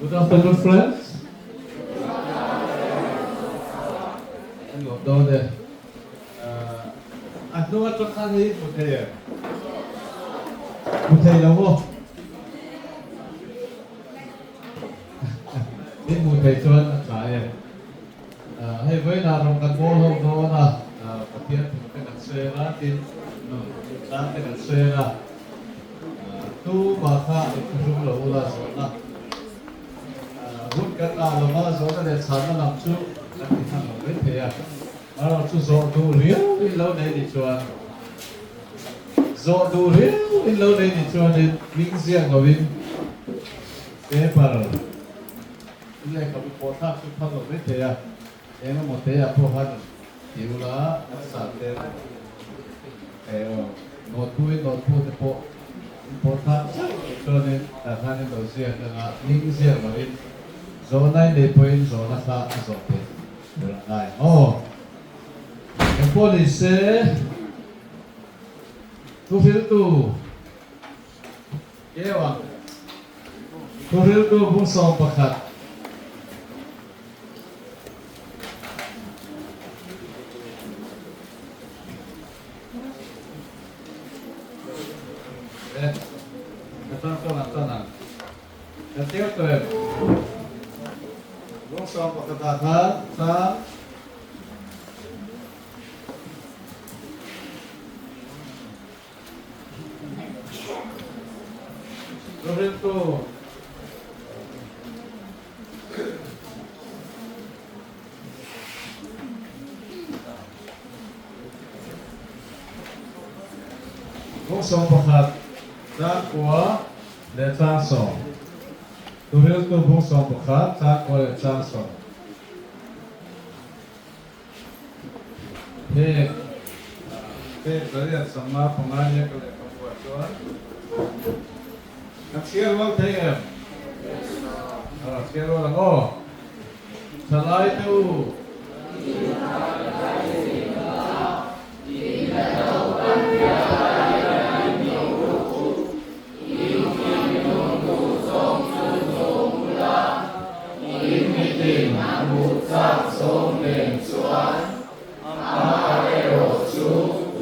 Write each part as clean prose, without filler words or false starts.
Good afternoon friends. An nuam dawn e. A hnung atang khan hi hmu thei em? Hmu thei lo maw? In hmuh theih chuan a tha e. Hei vawiinah rawng kan bawl ho dawn a, Pathian thu te kan sawi anga tin nun tan te kan sawi anga tumah kha inthlahrung lo ula zawhna hun kan ngah lo va, zawhna leh chhanna lam chu kan ti hman lo mai thei a, amaherawh chu zawh duh riau in lo nei nih chuan zawh duh riau in lo nei nih chuanin hming ziak lovin paper I lehkhabu pawh thlak chu phal lo mai thei a, eng emaw te ah pawh khan ti ula an sah te notbu in notbu te pawh in pawh thlak zeuh loh chuanin tah khan in lo ziak anga hming ziak lohin zawhna in nei pawhin zawhna kha a zawh theih tur a ngai ang aw. Engpawh ni se thuhriltu Keu ang. Thuhriltu bung 11. Eh, ka tan chuan an tan ang. Kan keu tawh em? Bung 11 ah khan chang Thuhriltu Bung 11 chang kua leh chang 10. Thuhriltu bung 11 chang kua leh chang 10. Heng pek 855 nia ka lehkhabu ah chuan kan chhiar rual thei em? Chhiar rual ang aw. Thalai te u. In mitin a hmuh chak zawng nen chuan amaherawh chu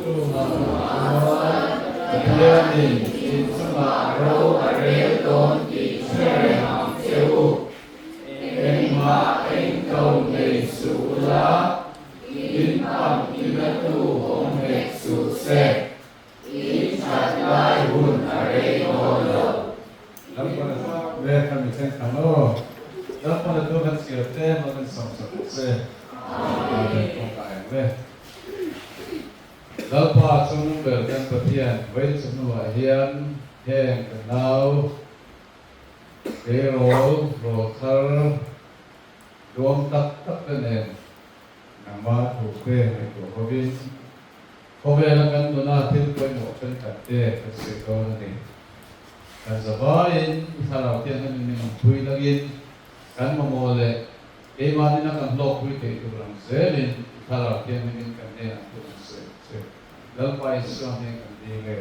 chungah chuan Pathianin in chungah ro a rel dawn tih hre reng ang che u. Engmah engto nei suh ula, in pang tinatu awm hek suh se. In that lai hun a rei dawn lo. Lalpana ve kha mi thleng khan aw. Lalpana chu kan chhiar te maw kan sawm sak ang che. Amen kawng ka eng ve. Lalpa chung ber kan Pathian vei chu hnuah hian heng ka nau keirawl rawlthar duam tak tak te nen nangmah thu te ngaihtuah hovin Khawvela kan nuna thil pawimawh thenkhat te kan sawi dawn a ni. Kan zavaiin thlarau thianghlim min awmpui langin kan mamawh leh keimahnin a kan hlawkpui theih tur ang zelin thlarau thianghlimin kan hnenah thu kan sawi ang che. Lalpa Isua hming kan ding e.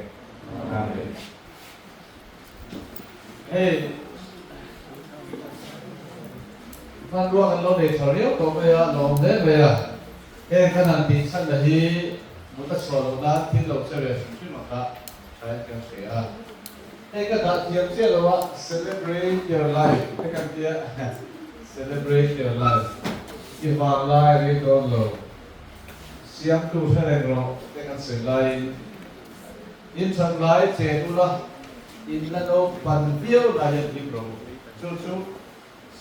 Amen. Hei hmanrua kan lo nei tha riau tawh mai a, lawm hle mai a. Heng kan han tih chhan na hi mut a chhuah loh nan thil lo che ve hrim hrim ang kha thain kan hria a. Hei ka dah thiam chiah lo a, celebrate your life te kan tia, celebrate your life i vang lai rei dawn lo, siamtu hre reng rawh te kan sawi laiin in that lai chen ula in la naupan viau lai hian hlim rawh u, chu chu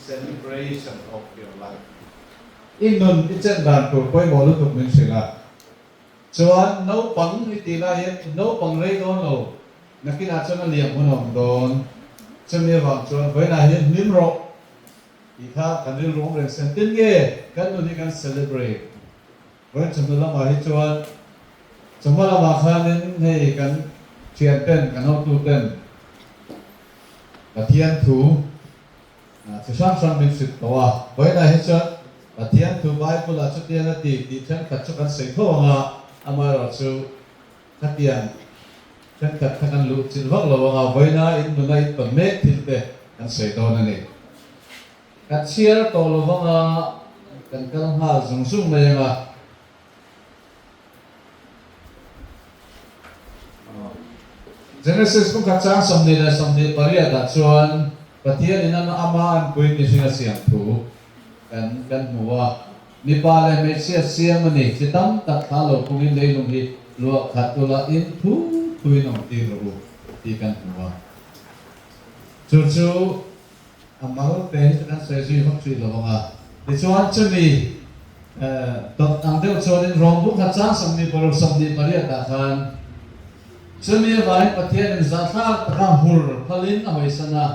celebration of your life. I nun i chen dan tur pawimawh lutuk min hrilh a, chuan naupang i tih lai hian naupang rei dawn lo, nakinah chuan a liam hun a awm dawn. Chumi avang chuan vawiinah hian hlim rawh tih kha kan rilru awm reng sen. Tin nge kan nun hi kan celebrate? Vawiin chawhnu lamah hi chuan chawhma lamah khanin hei kan thian ten, kan hotu ten Pathian thu Chi hrang hrang min hrilh tawh a, vawiinah hi chuan Pathian thu Bible-ah chutiang a ti tih thenkhat chu kan sawi tho ang a, amaherawhchu khatiang thenkhat kha kan luh chilh vak lo ang a, vawiina in nuna in tawn mek thil te kan sawi dawn a ni. Kan chhiar tawh lo vang a, kan kal nghal zung zung mai ang a. Genesis bukhat chang 28 ah chuan Pathian in ama anpui mihring a siam thu kan kan hmu a. Mipa leh hmeichhia siam a ni, chi tam tak thla lo phungin leilung hi luah khat ula in thu thuin awm tir rawh u tih kan hmu a. Chu chu a mal te hi chu kan sawi zui vak hrih lo ang a. Tichuan chumi dawt ang deuh chuanin Rom bu khat chang 26 28 ah khan chumi avangin Pathianin zahthlak taka hur phalin a hawisan a,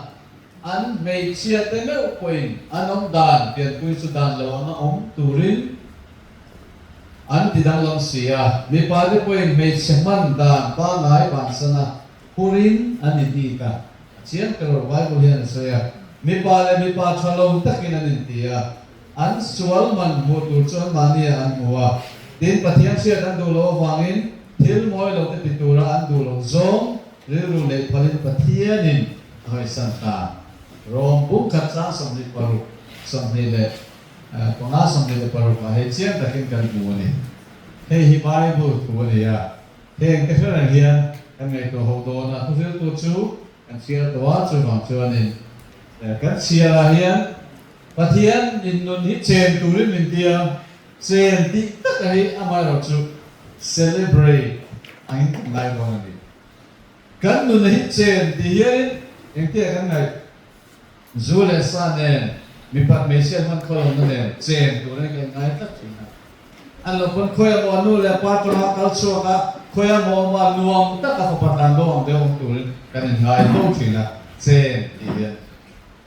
an hmeichhia te meuh pawhin an awm dan pianpui chu dan lo anga awm turin an ti danglam si a. Mipa te pawhin hmeichhe hman dan pangngai bansan a hurin an init a. A chiang ta lo, Bible hian a sawi a, mipa leh mipa tha lo takin an inti a, an sual man hmuh tur chu anmahni ah an hmu a, tin Pathian hriat an duh loh avangin thil mawi lo te ti tura an duh loh zawng rilru neih phalin Pathianin a hawisan ta. Rom bungkhat chang 26, 25, 26 ah hei chiang takin kan hmu a ni. Hei hi Bible thu a ni a. Heng te hre reng hian kan ngaihtuah ho dawn a, thuhriltu chu kan chhiar tawh a, chuvang chuanin kan chhiarah hian Pathian in nun hi chen turin min ti a, chen tih taka hi amaherawh chu celebrate angin kan ngai dawn a ni. Kan nun hi chen tih hianin engtia kan ngaih? Zu leh sa nen, mipat hmeichhia hman khawlawmna nen chen turin ka inngai tlat thin a. An lo pawn khawi a maw a nu leh a pa tawngah kal chhuak a, khawi a maw awm a nuam tak a fapa tlan bo ang deuh awm turin kan inngai fo thin a, chen tih hian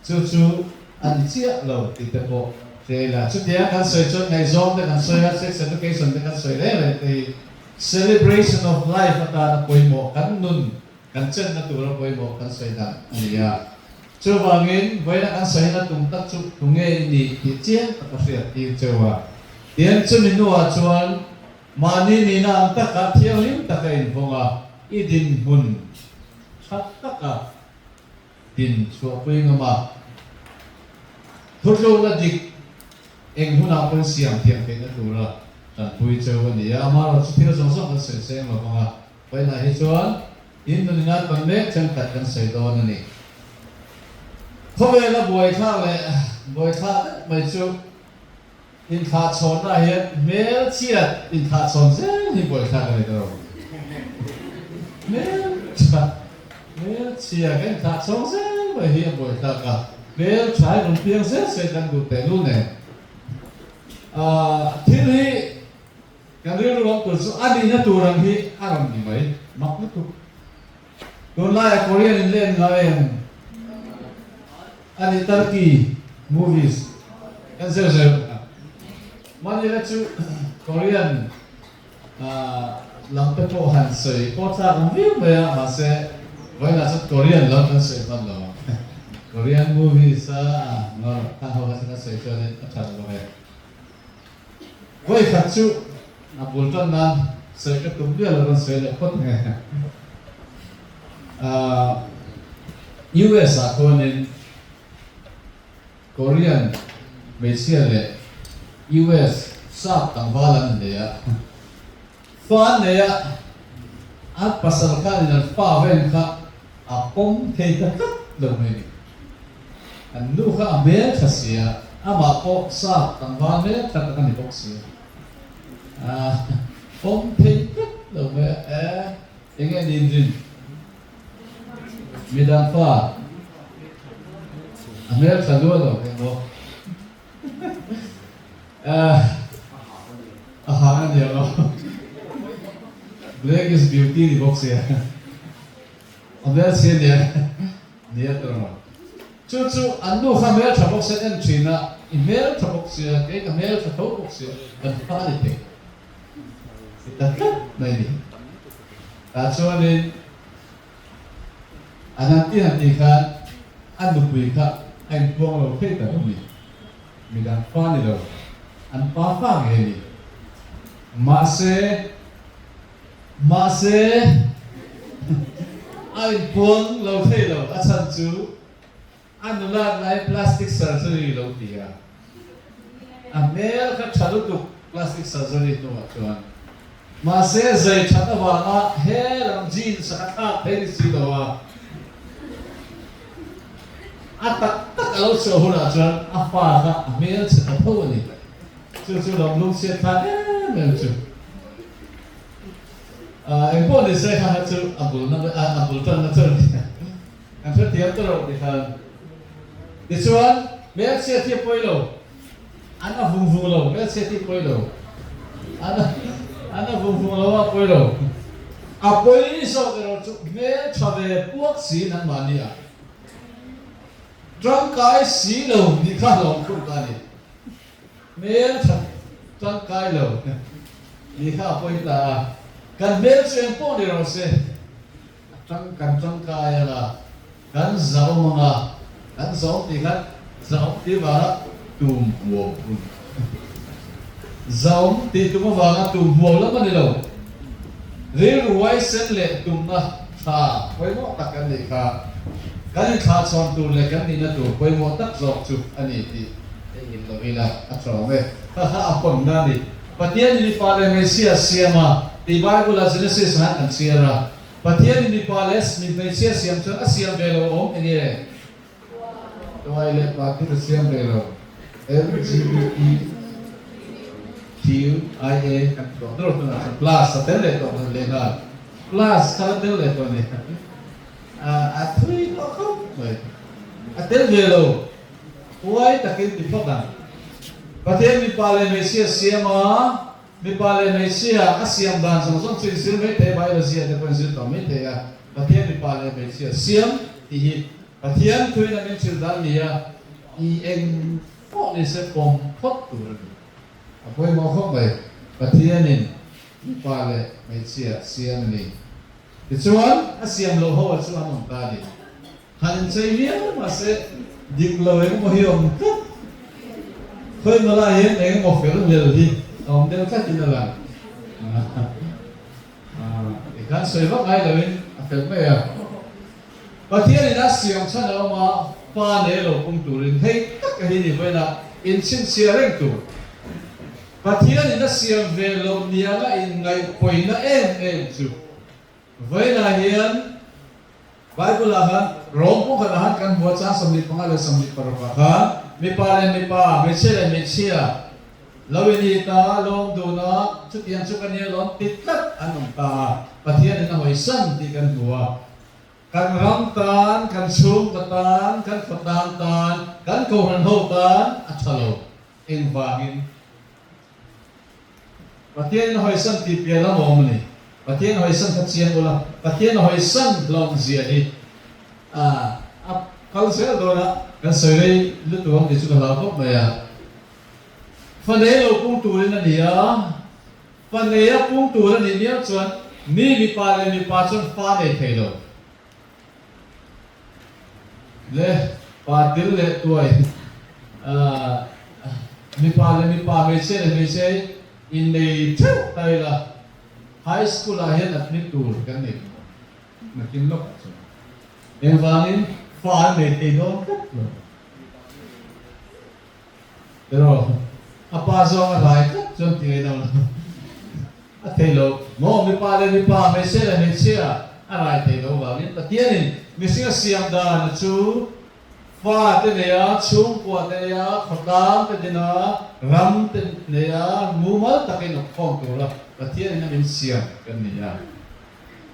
chu chu a ni chiah lo tih te pawh hria ila. Chutiang kan sawi chuan ngaihzawng te kan sawi a, sex education te kan sawi reng reng te hi celebration of life atana pawimawh kan nun Kan chenna tura pawimawh kan sawi dan a ni a. Chuvangin, vawiina kan sawina tum tak chu tu nge i nih tih chiang tak a hriat tir cheu a. Tian chumi hnuah chuan mahni nihna ang taka thianghlim taka invawng a, i dinhmun tha taka din chhuahpui ngam a. Thutlukna dik eng hunah pawhin siam thiam theihna tura tanpui cheu a ni a. Amaherawhchu chu thil zawng zawng kan sawi seng lo vang a. Vawiinah hi chuan in nun ina tawn mek thenkhat kan sawi dawn a ni. Khawvela buaithlak leh buaithlak deuh mai chu inthlahchhawnna hian hmelchhiat inthlahchhawn zel hi buaithlak a ni ta lo. Hmeltha hmelchhia kan inthlahchhawng zel mai hi a buaithlak a, hmeltha hi rawn piang zel se kan duh tehlul nen. Thil hi Kan rilru awm tur chu a nihna tur ang hi a rawn ni mai, mak lutuk. Tunlaia Korean in len ngai em? A ni Turkey movies kan zir zel bawk a. Manila chu Korean lam te pawh han sawi pawh tlak awm viau mai a, mahse vawiinah chuan Korean lam kan sawi hman lo ang. Korean movies a ngawr ho kha chu kan sawi chuanin a that lo e. Vawi khat chu a bul tan nan sawi ka tum vial a rawn sawi leh phawt nge. US ah khuanin Korean hmeichhia leh US sap tlangval an innei a, fa an nei a, an pasal khanin an fa ven kha a pawm thei ta tlat lo mai ni. An nu kha a hmel tha si a, amah pawh sap tlangval hmel tha tak a ni bawk si a. Aah, pawm thei tlat lo mai a, eh, eng nge niin rin? Midang fa a hmel tha luah lo eng maw? Eh, a hang a nia lo. Black is beauty ni bawk si a. A hmel si a nia. Nia ta rawh. Chu chu an nu kha hmel tha bawk sia en thin a, i hmel tha bawk sia, kei ka hmel tha tho bawk sia, kan fa a ni thei. I ta tlat mai ni. Tah chuanin an han ti han ti khan a nupui kha a inpuang lo thei ta lo ni. Midang fa ni lo, an pa fa ngei ni. Mahse. Mahse, a inpuang lo thei lo, a chhan chu. A nulat lai plastic surgery lo ti a, a hmel kha tha lutuk plastic surgery hnuah chuan. Mahse zai that avanga he lam jeans a kha thlak thei ni si lo a, a tak tak a lo chhuah hunah chuan a fa kha a hmel chhe ta tho a ni. Chu chu lam lungchhiat thlak em em chu. Engpawh ni se kha kha chu a bul na a bul tanna chu a ni. Kan hrethiam ta loh tikhan. Tichuan, hmelchhiat hi a pawi lo. An a vung vung lo, hmelchhiat hi a pawi lo. An a an a vung vung lo a pawi lo. A pawi zawk erawh chu hmeltha ve puak siin anmahni a tangkai si lo tih kha hlawm khum ta a ni. Hmeltha tangkai lo tih kha a pawi ta a. Kan hmel chu eng pawh ni rawh se. A tang kan tangkai a la, kan zahawm ang a, kan zahawm tih khan zahawm tih vanga tum huau hun. Zahawm tih tum avanga tum huau lam a ni lo. Rilru huaisen leh tumna tha pawimawh tak kan nih kha kan inthlahchhawn tur leh kan nihna tur pawimawh tak zawk chu a ni tih engin lo ila a tawng e. Kha kha a hawnna a ni. Pathian in mipa leh hmeichhia a siam a tih Bible-ah Genesis ah kan chhiar a. Pathian in mipa leh hmeichhia siam chuan a siam ve lo awm eng nge? Tuai leh pa thil a siam ve lo. LGBTQIA kan ti tawh dur tunah chuan plus a tel leh tawh hman leh nghal. Plus kha la tel leh tawh a ni. A thui tawh khawp mai. A tel ve lo. Huai takin ti phawt ang. Pathian mipa leh hmeichhia siam a, mipa leh hmeichhia a siam dan zawng zawng chu inzir mai thei a, Bible zia te pawh inzir tawh mai thei a, Pathian mipa leh hmeichhia siam tih hi Pathian thuin a min hrilh dan ni a, i eng pawh ni se pawm phawt tur a ni. A pawimawh khawp mai, Pathianin mipa leh hmeichhia siam a ni. Tichuan, a siam loh ho a chu an awm ta a ni. Han inchei viau mahse dik lo engemaw hi a awm tlat. Khawi mala hian engemaw fel hlel hi a awm deuh tlatin a lang. Tikhan sawi vak ngai loin a fel mai a. Pathianin a siam chhan a awm a, fa nei lo pung turin hei tak a hi ni vawiinah inchhinchhiah reng tur. Pathianin a siam ve loh nianga inngaihpawina em em chu Vawiinah hian Bible-ah khan Rom pawh khatah khan kan hmu a, chang 25 leh 26 ah khan mipa leh mipa, hmeichhia leh hmeichhia lo in it a, lawm dun a, chutiang chu ka nia lawm ti tlat an awm ta a, Pathianin a hawisan tih kan hmu a. Kan ram tan, kan chhungkaw tan, kan khawtlang tan, kan kohhran ho tan a tha lo. Engvangin? Pathian hawisan tih piah lam a awm a ni. Pathian hawisan kha chiang ula, Pathian hawisan hlawmzia hi a kal zel dawn a, kan sawi rei lutuk ang tih chu ka hlau khawp mai a. Fa nei lo pung turin a ni a, fa nei a pung tur a nih miau chuan mi mipa leh mipa chuan fa nei thei lo. Le pa til leh tuai mipa leh mipa hmeichhia leh hmeichhia hi innei theuh ta ila high school ah hian admit tur kan nei tawh nakin lawk ah chuan engvangin fa an nei thei dawn tlat lo Tiraw? A pa zawng a hlai tlat chuan ti ngaih lo. A thei lo. Maw mipa leh mipa, hmeichhia leh hmeichhia a rai thei lo vangin Pathianin mihring a siam dan chu fa te nei a, chhungkua te nei a, khawtlang te din a, ram te nei a, mumal takin a khawm tura Pathianin a min siam kan ni a.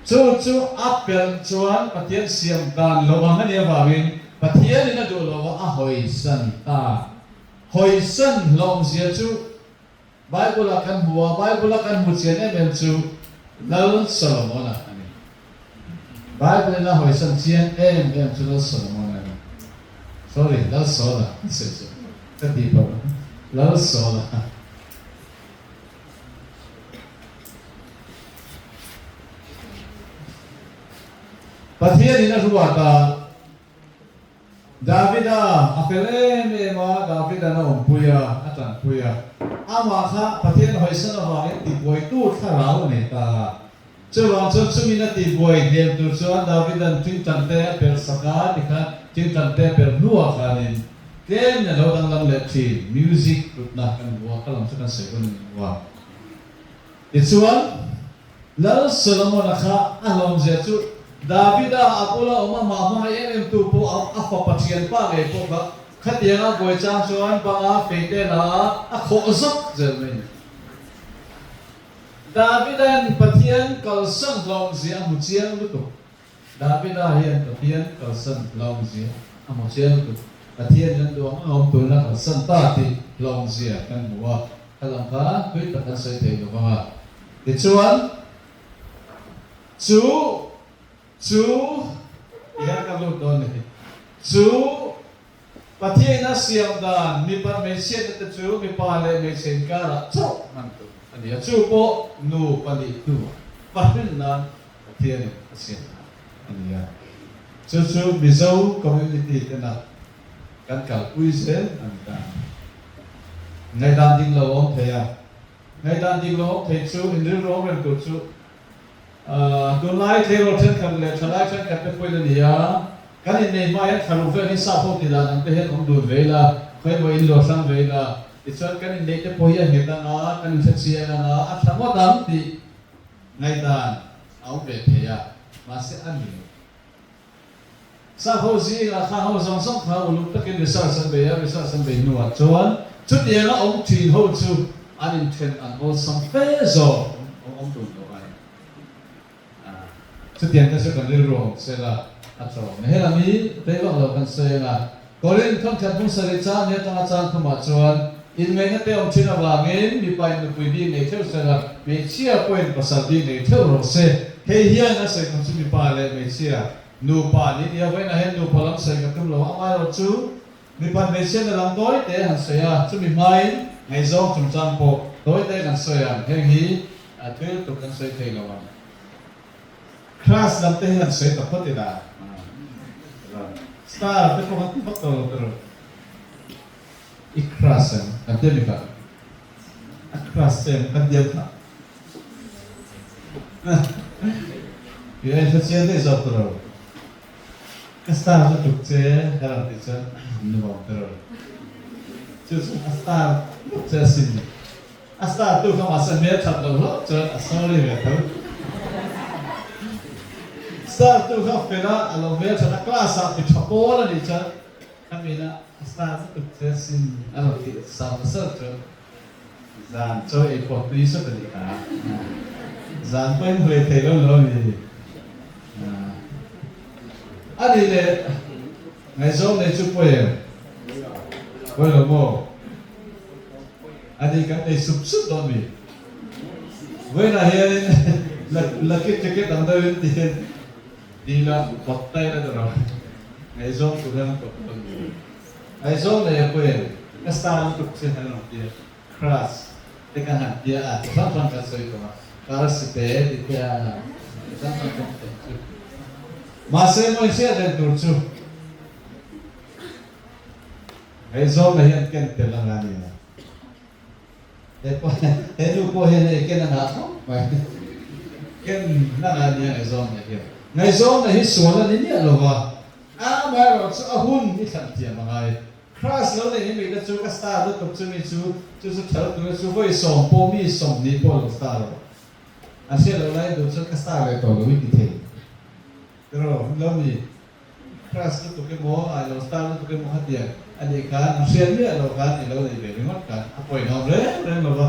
Chu chu a pelh chuan Pathian siam dan lo ang a nih avangin Pathianin a duh lo a, a hawisan ta. Hawisan hlawmzia chu Bible-ah kan hmu a, Bible-a kan hmu chian em em chu Lal Solomon-a a ni. Bible-in a hawisan chian em em chu Lal Solomon-a a ni. Sorry, Lal Saul-a ka sawi chu ka tih palh. Lal Saul-a. Pathianin a ruat a, Davida a fel em em a, Davida'n a awmpui a, a tanpui a. Amah kha Pathian hawisan avangin tibuaitu thlarau a nei ta a. Chuvang chuan chumin a tibuai hnem tur chuan Davida'n tingtang te a pel sak a, tikhan. Tingtang te per hnuah khanin tlem in a lo danglam leh thin, music hlutna kan hmu a, kha lam chu kan sawi hun a ni hnu a. Tichuan, Lal Solomon-a kha a hlawmzia chu Davida a bula awm a mah hmangaih em em tu pawh a fapa thianpa ngei pawh kha khatianga buai chang chuan banga feite la a a khawh zawk zel mai a ni. Davida'n Pathian kalsan hlawmzia a hmu chiang lutuk. Davida hian Pathian kalsan hlawmzia a hmu chiang lutuk. Pathian in an duh ang ang awm turin a kalsan ta tih hlawmzia kan hmu a, kha lam kha tui tak kan sawi thei lo vang a. Tichuan, chu chu ti hian ka lut dawn ni. Chu Pathian a siam dan mipa hmeichhiatna te chu mipa leh hmeichhe inkarah chauh hman tur a ni a, chu pawh nu pahnih hnuah pahrin nan Pathianin a siam dan a ni a. Chu chu Mizo community tena kan kalpui zel a ni ta. Ngaihdan ding lo awm thei a, ngaihdan ding lo awm thei chu inrilru awm reng tur chu Tunlai tleirawl thenkhat leh thalai thenkhat te pawhin a ni a, kan innei hma hian thlaruk vel hi sap ho ti dan ang te hian awm dun ve ila, khawimaw in luah hrang ve ila, tichuan kan inneih te pawh hi a nghet ang a, kan inhre chiang ang a, a tha ngawt ang tih ngaihdan a awm ve thei a, mahse a ni lo. Sap ho zingah kha ho zawng zawng kha uluk takin research an bei a, research an bei hnuah chuan chutianga awm thin ho chu an inthen an awlsam fe zawk awm dun lo ai. Chutiang te chu kan rilru awm sela a tlawm. Helam hi tei vak lo kan sawi ang a, Korinth thawnkhat hmun sarih chang ni atanga chang thumah chuan inngaihna te awm thin avangin mipain nupui bik nei theuh sela hmeichhia pawhin pasal bik nei theuh rawh se. Hei hian a sawi tum chu mipa leh hmeichhia Nupa ni nia vawiinah hian nupa lam sawi ka tum lo a, amaherawh chu mipa hmeichhia na lam tawi te han sawi a, chumi hmain ngaihzawng chungchang pawh tawi te kan sawi ang, heng hi thil tuk kan sawi thei lo ang. Class lam te hi han sawi ta phawt ila, star te pawh kan ti vak tawh lo tawh, i class ang kan ti a mi kha, a class che ang kan ti ang kha. I en hre chiang daih zawk tawh lo. Ka star lutuk che ka rawn tih chuan nuam ta lo. Chu chuan a star lutuk che asin. A star tu kha mahse hmel that lo hlauh chuan a sorry ve tho. Star tu kha fel a, a lo hmel that a, class ah ti tha pawl a nih chuan ka min a star lutuk che asin a rawn tih sar sar chuan Zan chaw ei pawh tui sawt a nih kha. Zan pawhin huai thei lo lo a ni. A nih leh ngaihzawng nei chu pawi em? Pawi lo maw? A nih kan nei sup sup dawn mi. Vawiinah hianin lucky ticket ang deuhin ti hian dil a kawt tai la rawh. Ngaihzawng tur hian a kawt dawn mi. Ngaihzawng nei a pawi em? Ka star lutuk che han rawn ti a, crush te kan han tia a, ti hrang hrang kan sawi tawh a, crush te ti te a, ti hrang hrang kan sawi chu. Mahse mawi hriat reng tur chu ngaihzawng nei hian ken tel a nga nia. He pawh he nu pawh hian hei ken a ngah khawp mai. Ken na nga nia ngaihzawng nei hian. Ngaihzawng nei hi sual a ni miah lo va, amaherawhchu a hun i thlan thiam a ngai. Crush lo nei hi mite chu ka star lutuk chu mi chu chu chu thal tur chu vawi sawm pawh mi 20 pawh lo star lo an hriat loh laiin duh chuan ka star leh tawh lo i ti thei tiraw lo mi crush lutuk emaw ai lo star lutuk emaw khatiang a nih khan an hriat miah loh khan i lo nei ve ringawt khan a pawinawm reng reng lo va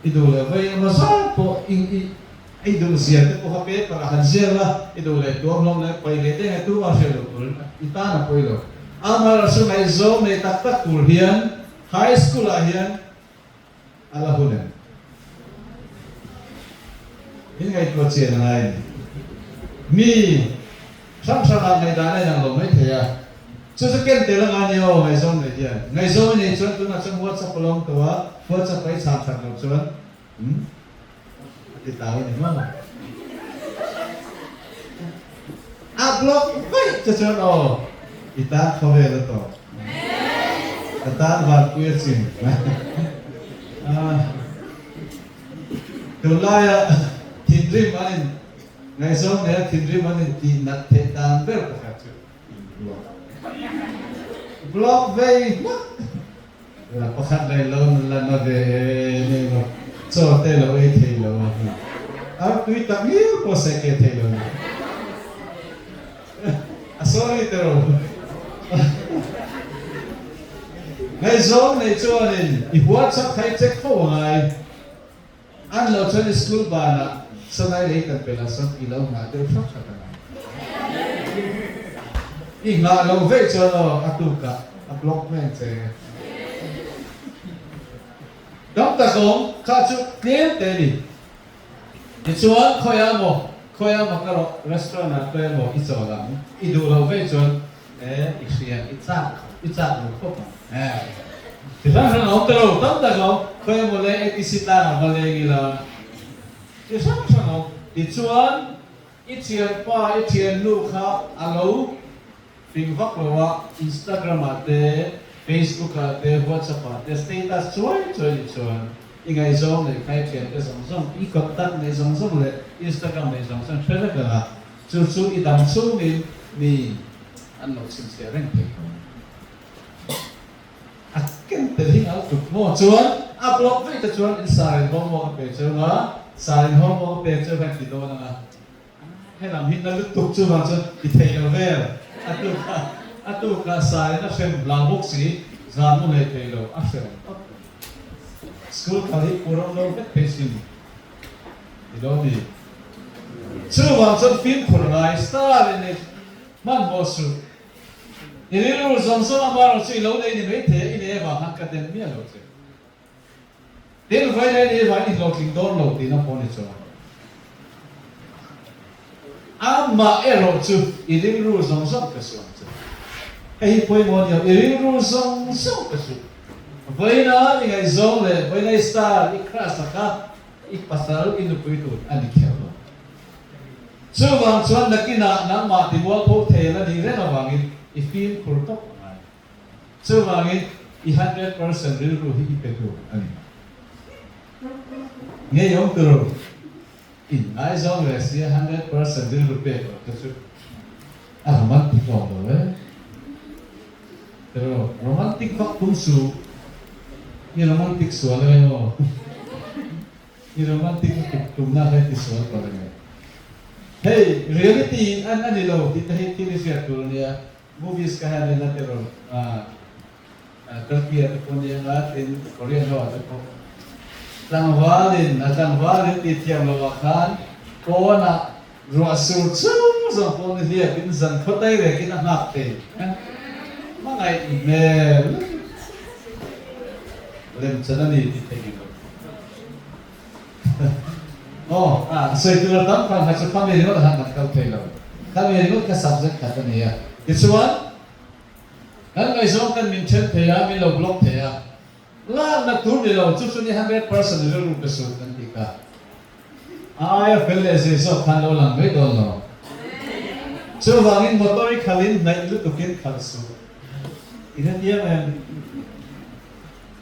i duh leh vawi emaw zat pawh i i i duh zia te pawh kha paper ah han ziak la, i duh leh tuam hlawm leh paih leh te nge tumah hriat loh turin i tan a pawi lo. Amaherawhchu ngaihzawng nei tak tak tur hian high school ah hian a la hun em? Min ngaihtuah chian a ngai a ni. Mi hrang hrang ah ngaihdan a inang lo mai thei a, chu chu ken tel a ngai nia aw ngaihzawng nei hian. Ngaihzawng i neih chuan tunah chuan WhatsApp a lo awm tawh a, WhatsApp a i chhan that loh chuan Umm a ti tau a ni maw? A block vaih che chuan aw i tan khawvel a tawp. Ka tan vanpui a chim. Tunlaia thinrim an in ngaihzawng neia thinrim an in tih nat theih dan ber pakhat chu in block. Block vei hmak. Pakhat leh lo la na ve e nei lo. Chaw te lo ei thei lo a. Artui tak ngiau pawh seh ke thei lo ni. A sorry te ro. Ngaihzawng nei chuanin i WhatsApp kha i check fo angai. An lo chuan i school banah Sanai lei kan pe la sawn i lo nghah deuh hrak hrak angai. I nghah lo veih chuan aw a tukah a block mai ang che. Dam tak awm kha chu tlem te ni. Tichuan khawiah maw, khawiah maw ka rawh restaurant ah khawiah maw i chawl ang, i duh loh veih chuan e i hria i chak i chak lo khawp ang e. Ti hrang hrang a awm ta lo, tam tak a awm, khawiah maw le ATC tlangah va leng ila ti hrang hrang a awm. Tichuan i thianpa i thiannu kha a lo fing vak lo a, Instagram ah te, Facebook ah te, WhatsApp ah te status chuai chuai ni chuan i ngaihzawng leh kha i thiante zawng zawng, i contact neih zawng zawng leh Instagram neih zawng zawng hre vek ang a, chu chu i dam chhungin mi an lo chhinchhiah reng thei tawh. A ken tel hi ngal tuk maw? Chuan a block veih te chuan in sarin homework a pe cheu a, sarin homework a pe cheu khan ti dawn ang a. Helam hi na lutuk chuvang chuan ti thei lo vel a tuk a, a tuk a sain a hrem hlau bawk si, zan mu hlei thei lo a hrem tawp lo. School kal hi puram lo vek phei sin ni lo ni. Chuvang chuan fimkhur ngai star in i hmanhmawh suh. I rilru zawng zawng amaherawh chu i lo nei ni maithei a, i nei avang khan ka den miah lo che. Tin, vawi leh ni vain i hlawhtling dawn lo tihna pawh ni chuan amah erawh chu i rilru zawng zawng pe suh ang che. Hei hi pawimawh a ni lo, i rilru zawng zawng pe suh. Vawiina i ngaihzawng leh vawiina i star, i crush a kha i pasal, i nupui tur a ni kher lo. Chuvang chuan nakinah nangmah timualpho thei la nih reng avangin i fimkhur tawp a ngai. Chuvangin i 100% rilru hi i pe tur a ni. Ngeiawm tur in ngaizawng leh sia 100% rilru pek loh te chu a romantic awm lo e. Pero romantic vak tum suh, i romantic sual e aw. I romantic lutuk tumna kha i ti sual palh ange. Hei reality an a ni lo tih te hi thil i hriat tur a nia. Movies ka hian en a ti rawh a Turkey ah te pawh nia nga tin Korean ho ah te pawh tlangval in a tlangval in tih thiam loh ah khan pawn ah ruah sur chung zawng pawh ni hliap in zan khaw tai rek in a nghak thei hmangaih hmel lem chan a ni tih theih ngei lo Aw, a sawi tur a tam khan kha chu khami ringawt a han kan kal thei lo. Khami ringawt kha subject khat a ni a. Tichuan, kan ngaihzawng ten min then thei a, min lo block thei a. Lakna tur ni lo, chu chu ni 100% rilru pe suh kan tih kha. A aia fel leh zir zawk khan lo lang mai dawn lo. Chuvangin motor i khalhin hnaih lutukin khalh suh. I hrethiam em?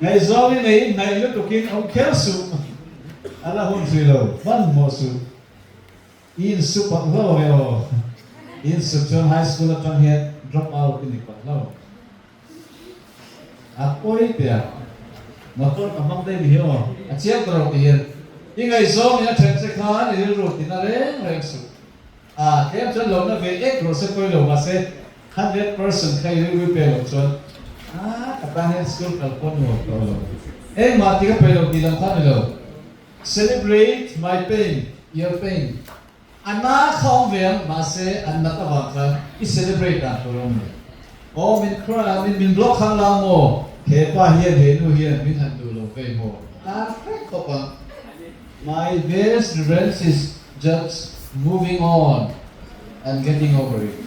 Ngaihzawng i nei hnaih lutukin awm kher suh, a la hun hrih lo, hmanhmawh suh. I insu palh hlo e aw. I insu chuan high school atang hian drop out i ni palh hlo. A pawi teh a, motor ka hmang daih ni hi aw, a chiang ta lo ti hian. I ngaihzawng in a then che khan i rilru tina reng reng suh. A, tlem chuan lohna ve ek rawh se pawi lo mahse 100% kha i rilru pe loh chuan a ka tan hian school kal pawh nuam tawh lo. Engmah ti ka pe lo tih lam kha a ni lo. Celebrate my pain, your pain. A na kha awm ve ang mahse an nat avang khan i celebrate dan tur a awm lo. Aw min cry min min block hang la maw? He pa hian he nu hian min han duh lo vei maw? Tan hrek khawp ang. My best revenge is just moving on and getting over it.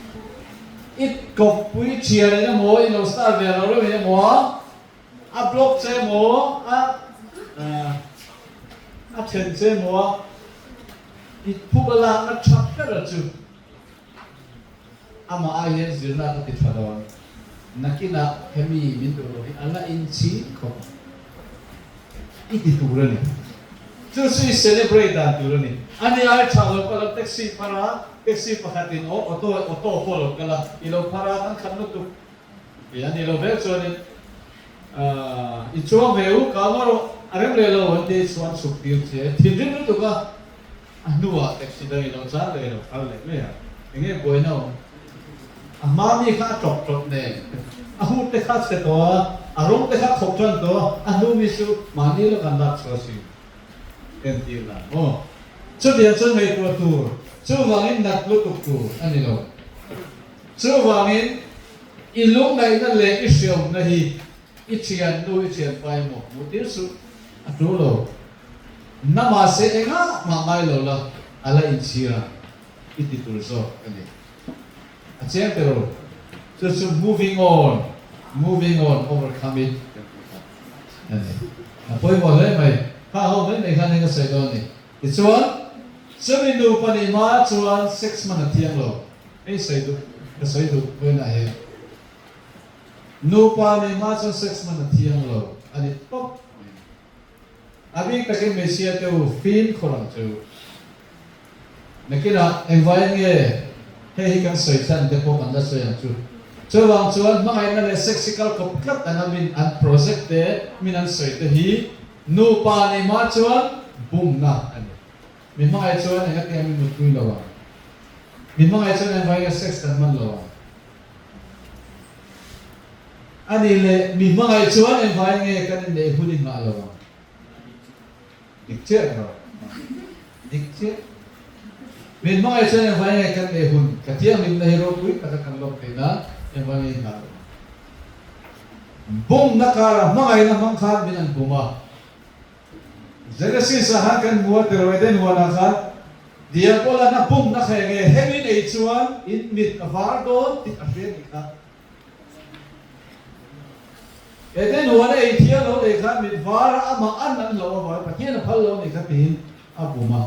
I kawppui thian in emaw, i lo star ve lo reuh in emaw a, a block che emaw, a a then che emaw a, i phup a lakna tha ber a chu amah ai hian zirna ka ti tha dawn. Nakinah hemi min duh lo hi a la inchhir khawp ang. I ti tur a ni. Chu chu i celebrate dan tur a ni. Ani ai tha lo ka lo taxi phar a. Taxi pakhatin aw auto auto pawh a lo kal a, i lo phar a, kan khat lutuk tih a ni lo vek chuanin i chuang ve u, kau ngaw rawh, a rem leh lo an ti chuan chhuk tir che, thinrim lutuk a, a hnuah taxi dang i lo char leh i lo phar leh mai a, enge buaina awm? A hma mi kha a tawp tawp nen, a hut te kha a chhe tawh a, a rawng te kha a khawp tan tawh a, a hnu mi chu mahni lawk an lak chhuah si. Entir dan maw? Chutiang chuan ngaihtuah tur, chuvangin nat lutuk tur a ni lo. Chuvangin i lungngaihna leh i hriaumna hi i thiannu, i thianpa emaw hmuh tir suh a tul lo. Na mahse engah mah ngai lo la, a la inchhir ang i ti tur zawk a ni. A chiang teh ru. Chu chu moving on, moving on, overcome it kan tih kha a ni. A pawimawh hle mai. Kha ho mai mai khan heng a sawi dawn a ni. Tichuan, chumi nupa nih hma chuan sex hman a thiang lo. Hei sawi duh, ka sawi duh vawiinah hian. Nupa nih hma chuan sex hman a thiang lo a ni tawp mai. A bik takin hmeichhia te u fimkhur ang chu. Nakinah engvaiin nge hei hi kan sawi tlan te pawh kan la sawi ang chu. Chuvang chuan hmangaihna leh sex hi kal kawp tlat an awmin an project te min an sawi te hi nupa nih hma chuan bumna a ni. Mi hmangaih chuan engati ang min mutpui lo ang. Mi hmangaih chuan engvaiin nge sex kan hman lo ang. A nih leh mi hmangaih chuan engvai nge kan inneih hun i nghah lo ang? Dik chiah rawh. Dik chiah. Mi hmangaih chuan engvai nge kan neih hun ka thianghlimna hi ropui taka kan lawm theih nan engvai nge i nghah lo ang? Bumna karah hmangaihna hmang khan min an bum a. Genesis ah khan kan hmu a tiraw Eden huanah khan Diabolan a bumna kha enge hemi nei chuan in mit a var dawn tih a hria nih kha. Eden huan a ei thiang lo nei khan mit var a amah an an hlauh avangin Pathian a phal lo nih kha tiin a bum a.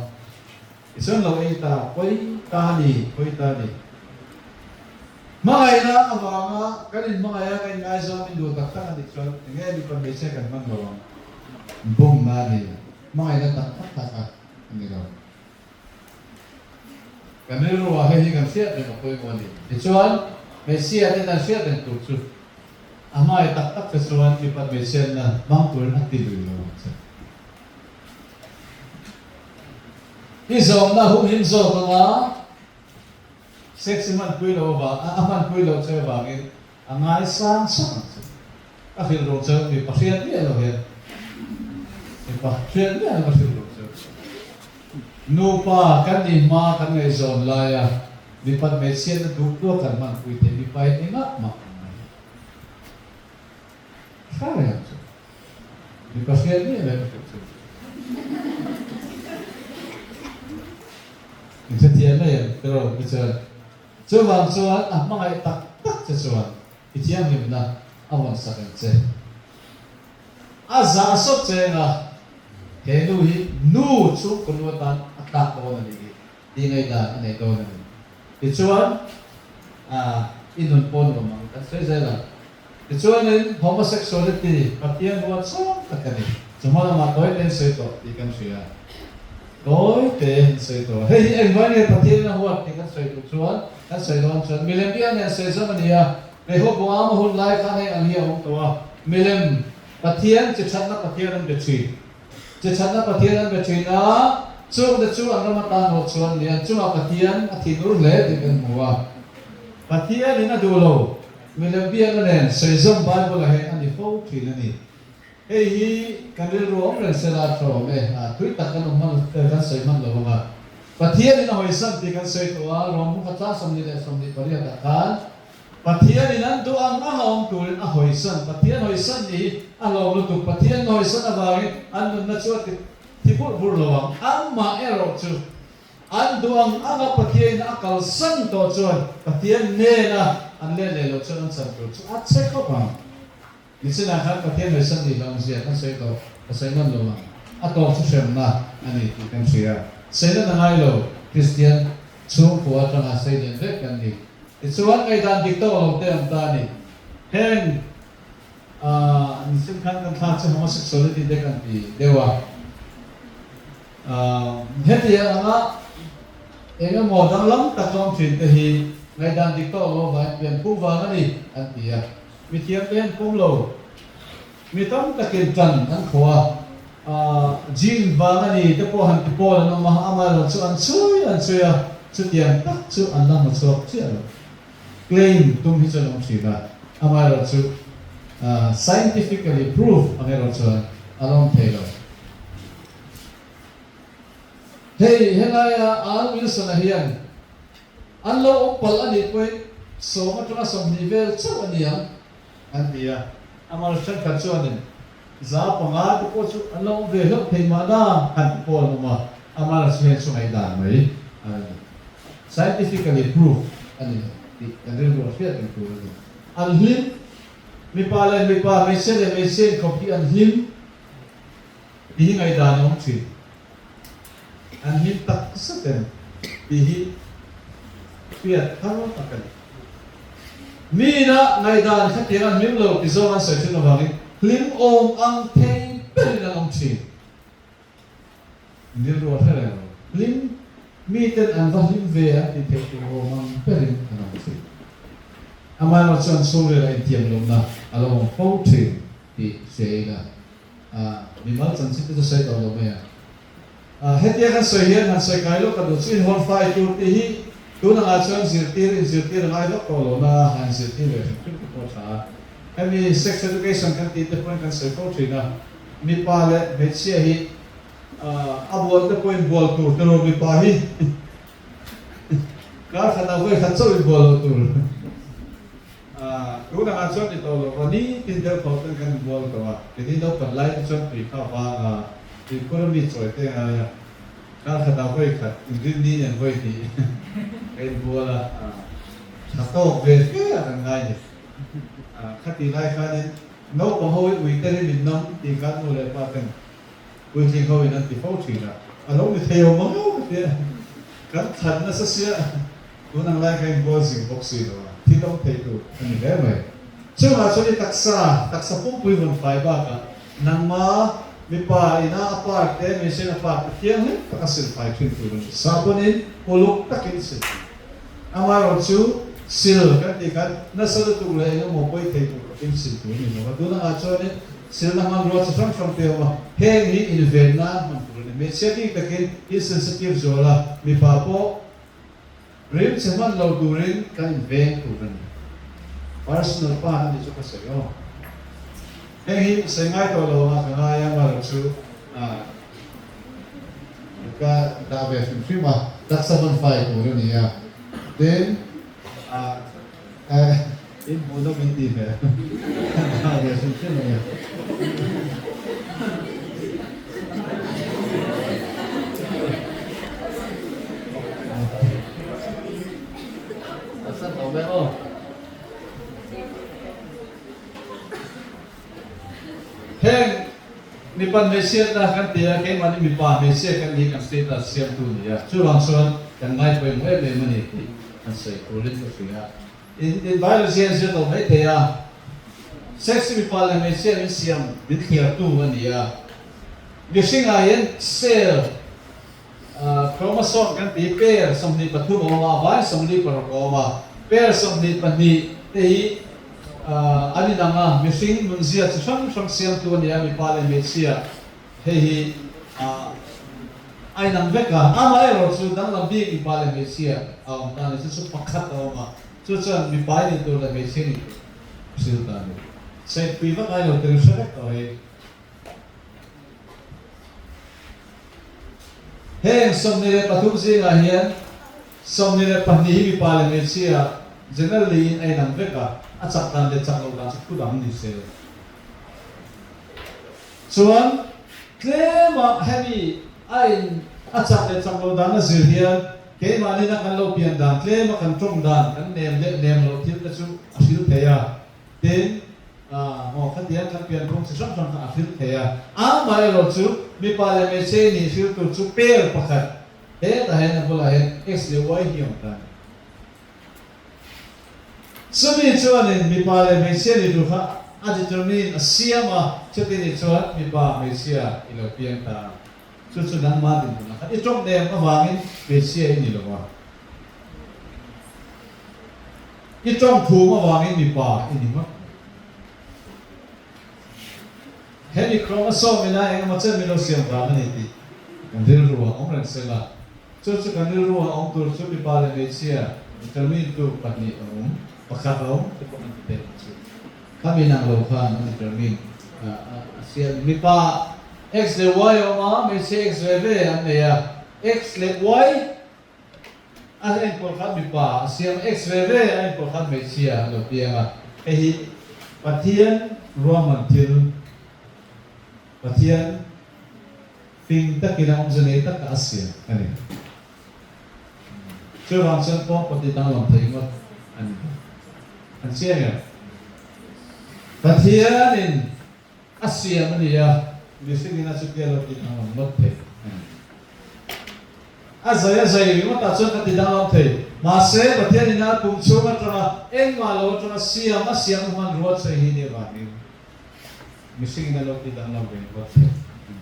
Tichuan lo ei ta, pawi ta ni, pawi ta ni. Hmangaihna avanga kan inhmangaih a, kan inngaizawm min duh tak tak a nih chuan enge mipa hmeichhia kan hman lo ang? Bumna a ni, hmangaihna tak tak tak a ni lo. Kan rilruah hei hi kan hriat reng a pawimawh a ni. Tichuan, hmeichhia ten an hriat reng tur chu a hmangaih tak tak te chuan mipa hmeichhiatna hmang turin a ti lui lo ang che. I zawmna humhim zawk anga Sex i hmanpui lo avang, a hmanpui loh che avangin a ngaisang sak ang che. Ka hrilh ru cheu, mipa hriat miah lo hian, mipa hriat miah lo ka hrilh ru cheu. Nupa kan nih hma kan ngaihzawn laia mipat hmeichhiatna duh duah kan hmanpui thei, mipa in engah mah an ngai. Hra reng ang che. Mipa hriat miah lo hian ka hrilh cheu. In hrethiam mai em tiraw mi chuan chuvang chuan a hmangaih tak tak che chuan i thianghlimna a vawn sak ang che. A zah sawt cheng a, he nu hi nu chhungkaw nu atan a tlak dawn a nih hi tih ngaihdan a nei dawn a ni. Tichuan i nun pawh nuam ang kan sawi zel ang. Tichuanin homosexuality Pathian ruat sawm tak a ni. Chawhma lamah tawi te an sawi tawh tih kan hria. Tawi te an sawi tawh. Hei hi engvai nge Pathianin a huat tih kan sawi duh chuan, kan sawi dawn chuan milem bial nen sawi zawm a ni a. Rehoboam a hun lai khan hei ang hi a awm tawh a. Milem Pathian chi thatna Pathian an be thin. Chi thatna Pathian an be thin a, chungte chu an ram atan rawh chuan ni an chungah Pathian a thinur hle tih kan hmu a. Pathianin a duh lo. Milem biakna nen sawi zawm Bible-ah hian a ni fo thin a ni. Hei hi kan rilru awm reng se la tha awm e. A tui tak kan awm hman kan sawi hman lo ang a. Pathianin a hawisan tih kan sawi tawh a, Rom bukha tlang 28 ah khan Pathianin an duh ang ang a awm turin a hawisan. Pathian hawisan nih hi a hlawm lutuk. Pathian hawisan avangin an nunna chu a ti thi burh burh lo ang. Amah erawh chu An duh ang anga Pathiain a kalsan tawh chuan Pathian nena an let leh loh chuan an chan tur chu a che khawp ang. Nichinah khan Pathian hawisan nih hlauh zia kan sawi tawh, ka sawi nawn lo ang. A tawk chu hremna a ni tih kan hria. Sawi nawn a ngai lo, Kristian chhungkua atanga sawi lian vek kan ni. Tichuan ngaihdan dik tawk lo te awm ta a ni. Heng nichin khan kan thlak chu homosexuality te kan ti deuh a. Hetiang anga. Eng emaw danglam tak awm thin te hi ngaihdan dik tawk lo avangin pian phu vang a ni, an ti a. Mithiam te an pawm lo. Mi tam takin tan an khawh a, gene vang a ni te pawh han ti pawl an awm a, amaherawh chu an chhui an chhui a, chutiang tak chu an la hmu chhuak chiah lo. Claim tum hi chu an awm thin a, amaherawh chu scientifically proof ang erawh chuan an awm thei lo. Hei helaia Al Wilson-a hian an lo awm palh a nih pawhin sawm atanga 20 vel chauh a ni ang an ti a. Amal thenkhat chuanin 500 te pawh chu an lo awm ve hlauh thei mahna han ti pawh an awm a, Amara chu hian chu ngaihdan mai a la ni. Scientifically proof a ni lo tih kan rilru a hriat reng tur a ni. An hlim, mipa leh mipa, hmeichhia leh hmeichhia inkhawp hi an hlim. Tih hi ngaihdan a awm thin. An hlim tak zet em tih hi hriat thar tak a ni. Mi ina ngaihdan khatiang an hlim lo ti zawng an sawi thin avangin hlim awm ang thei berin an awm thin. Rilru a hre reng lo. Hlim miten an va hlim ve an tih theih tur awm ang berin an awm thin. Amaherawhchu chuan chhungril a intiam lohna a lo awm fo thin tih hria ila. A, mimal chanchin te chu sawi tawh lo mai a. A, hetia kan sawi hian han sawi kai lawk ka duh chu inhawn fai tur tih hi tun angah chuan zirtir inzirtir a ngai vak tawh lo na a, han zirtir ve hrim hrim te pawh a tha a. Hemi sex education kan tih te pawhin kan sawi fo thin a, mipa leh hmeichhia hi a bual te pawhin bual tur te rawh mipa hi kar khatah vawi khat chauh inbual loh tur. Tun angah chuan ni tawh lo va, nitin deuh tawh ten kan inbual tawh a, keini naupan lai te chuan tui kha a vang a, tuikhur a mi chawi te ngai a, kar khatah vawi khat inrinni nen vawi hnih ka inbual a, tha tawk ve fe a kan ngai ni. Khatih lai khanin naupang ho hi ui te hi min nam tih khan nu leh pa ten puitling ho in an ti fo thin a, a lo ni thei awm ang ka tia, kan thlan nasa sia. Tun ang lai kha inbual zing bawk si lo a, thil awm thei tur a ni hle mai. Chungah chuan i taksa, taksa pumpui vawn fai bakah nangma mipa ina a part te, hmeichhia in a part te thianghlim taka sil fai thin tur a ni. Sahbawn-in uluk takin sil tur. Amaherawhchu sil kan tih khan nasa lutuk leh eng emaw pawi thei tur takin sil tur a ni lo a. Tun angah chuanin silna hmanrua chi hrang hrang te a awm a, heng hi inven nan hman tur a ni. Hmeichhia bik takin insensitive zual a, mipa pawh Rim che hman lo turin kan inveng tur a ni. Personal pa a ni chu ka sawi aw. Heng hi sawi ngai tawh lo anga ka ngai a, amaherawh chu ka dah ve hrim hrim a, taksa hman fai tur a ni a. Tin, in hmuhnawm in ti hmel ka dah ve hrim hrim a ni. Heng mipa hmeichhiatna kan ti a, keimahni mipa hmeichhia kan ni kan status siamtu a ni a, chuvang chuan kan ngaipawimawh em em a ni tih an sawi turin ka hria. In in biology an zir tawh mai thei a, sex hi mipa leh hmeichhia min siam min thliartu a ni a. Mihringah hian cell chromosome kan tih pair 23 a awm a, a vai 46 a awm a. Pair 22 te hi an inang a, mihring nunzia chi hrang hrang siamtu a ni a, mipa leh hmeichhia. Hei hi a inang vek a, amaherawh chu danglam bik mipa leh hmeichhia a awm ta a ni, chu chu pakhat a awm a, chu chuan mipa i nih tur leh hmeichhia nih tur hrilh ta a ni. Saipui vak ai lo tel hre vek tawh hei. Heng 23 zingah hian 22 hi mipa leh hmeichhia generally in a inang vek a, a chak dan leh chak loh dan chu thu dang ni se. Chuan tlema hemi a in a chak leh chak loh dan a zir hian keimahni na kan lo pian dan tlema kan tawng dan kan nem leh nem loh thil te chu a hril thei a, tin maw khatiang kan pian phung chi hrang hrang kha a hril thei a. Amaherawh chu mipa leh hmeichhe nih hril tur chu pair pakhat hetah hian a bulah hian X leh Y hi a awm ta a ni. Chumi chuanin mipa leh hmeichhia ni tur kha a determine, a siam a, chuti ni chuan mipa hmeichhia i lo piang ta. Chu chu nangmah dinhmunah khan i tawng nem avangin hmeichhia i ni lo a. I tawng thum avangin mipa i ni ngawt mai. He mi chromosome ina eng emaw chen min lo siam vang a ni tih kan rilru ah awm reng se la. Chu chu kan rilru ah awm tur chu mipa leh hmeichhia determine tu pahnih a awm, pakhat a awm te pawh an ti thei ang chu. Kha mi nang lo khan a determine a siam. Mipa X leh Y a awm a, hmeichhia X ve ve an nei a, X leh Y a enkawl khan mipa a siam, X ve ve a enkawl khan hmeichhia an lo piang a. Hei hi Pathian ruahman thil, Pathian fing takin a awmze nei taka a siam a ni. Chuvang chuan pawngpaw ti danglam thei ngawt a ni bawk. An chiang em? Pathianin a siam a ni a, mihringin a chutia lo ti danglam ngawt thei a ni. A zai a zai ringawtah chuan ka ti danglam thei. Mahse, Pathianin a kum chhung atanga engmah lo atanga siam a siamna hmanrua chhe hi ni avangin mihringin a lo ti danglam ve ngawt thei a ni.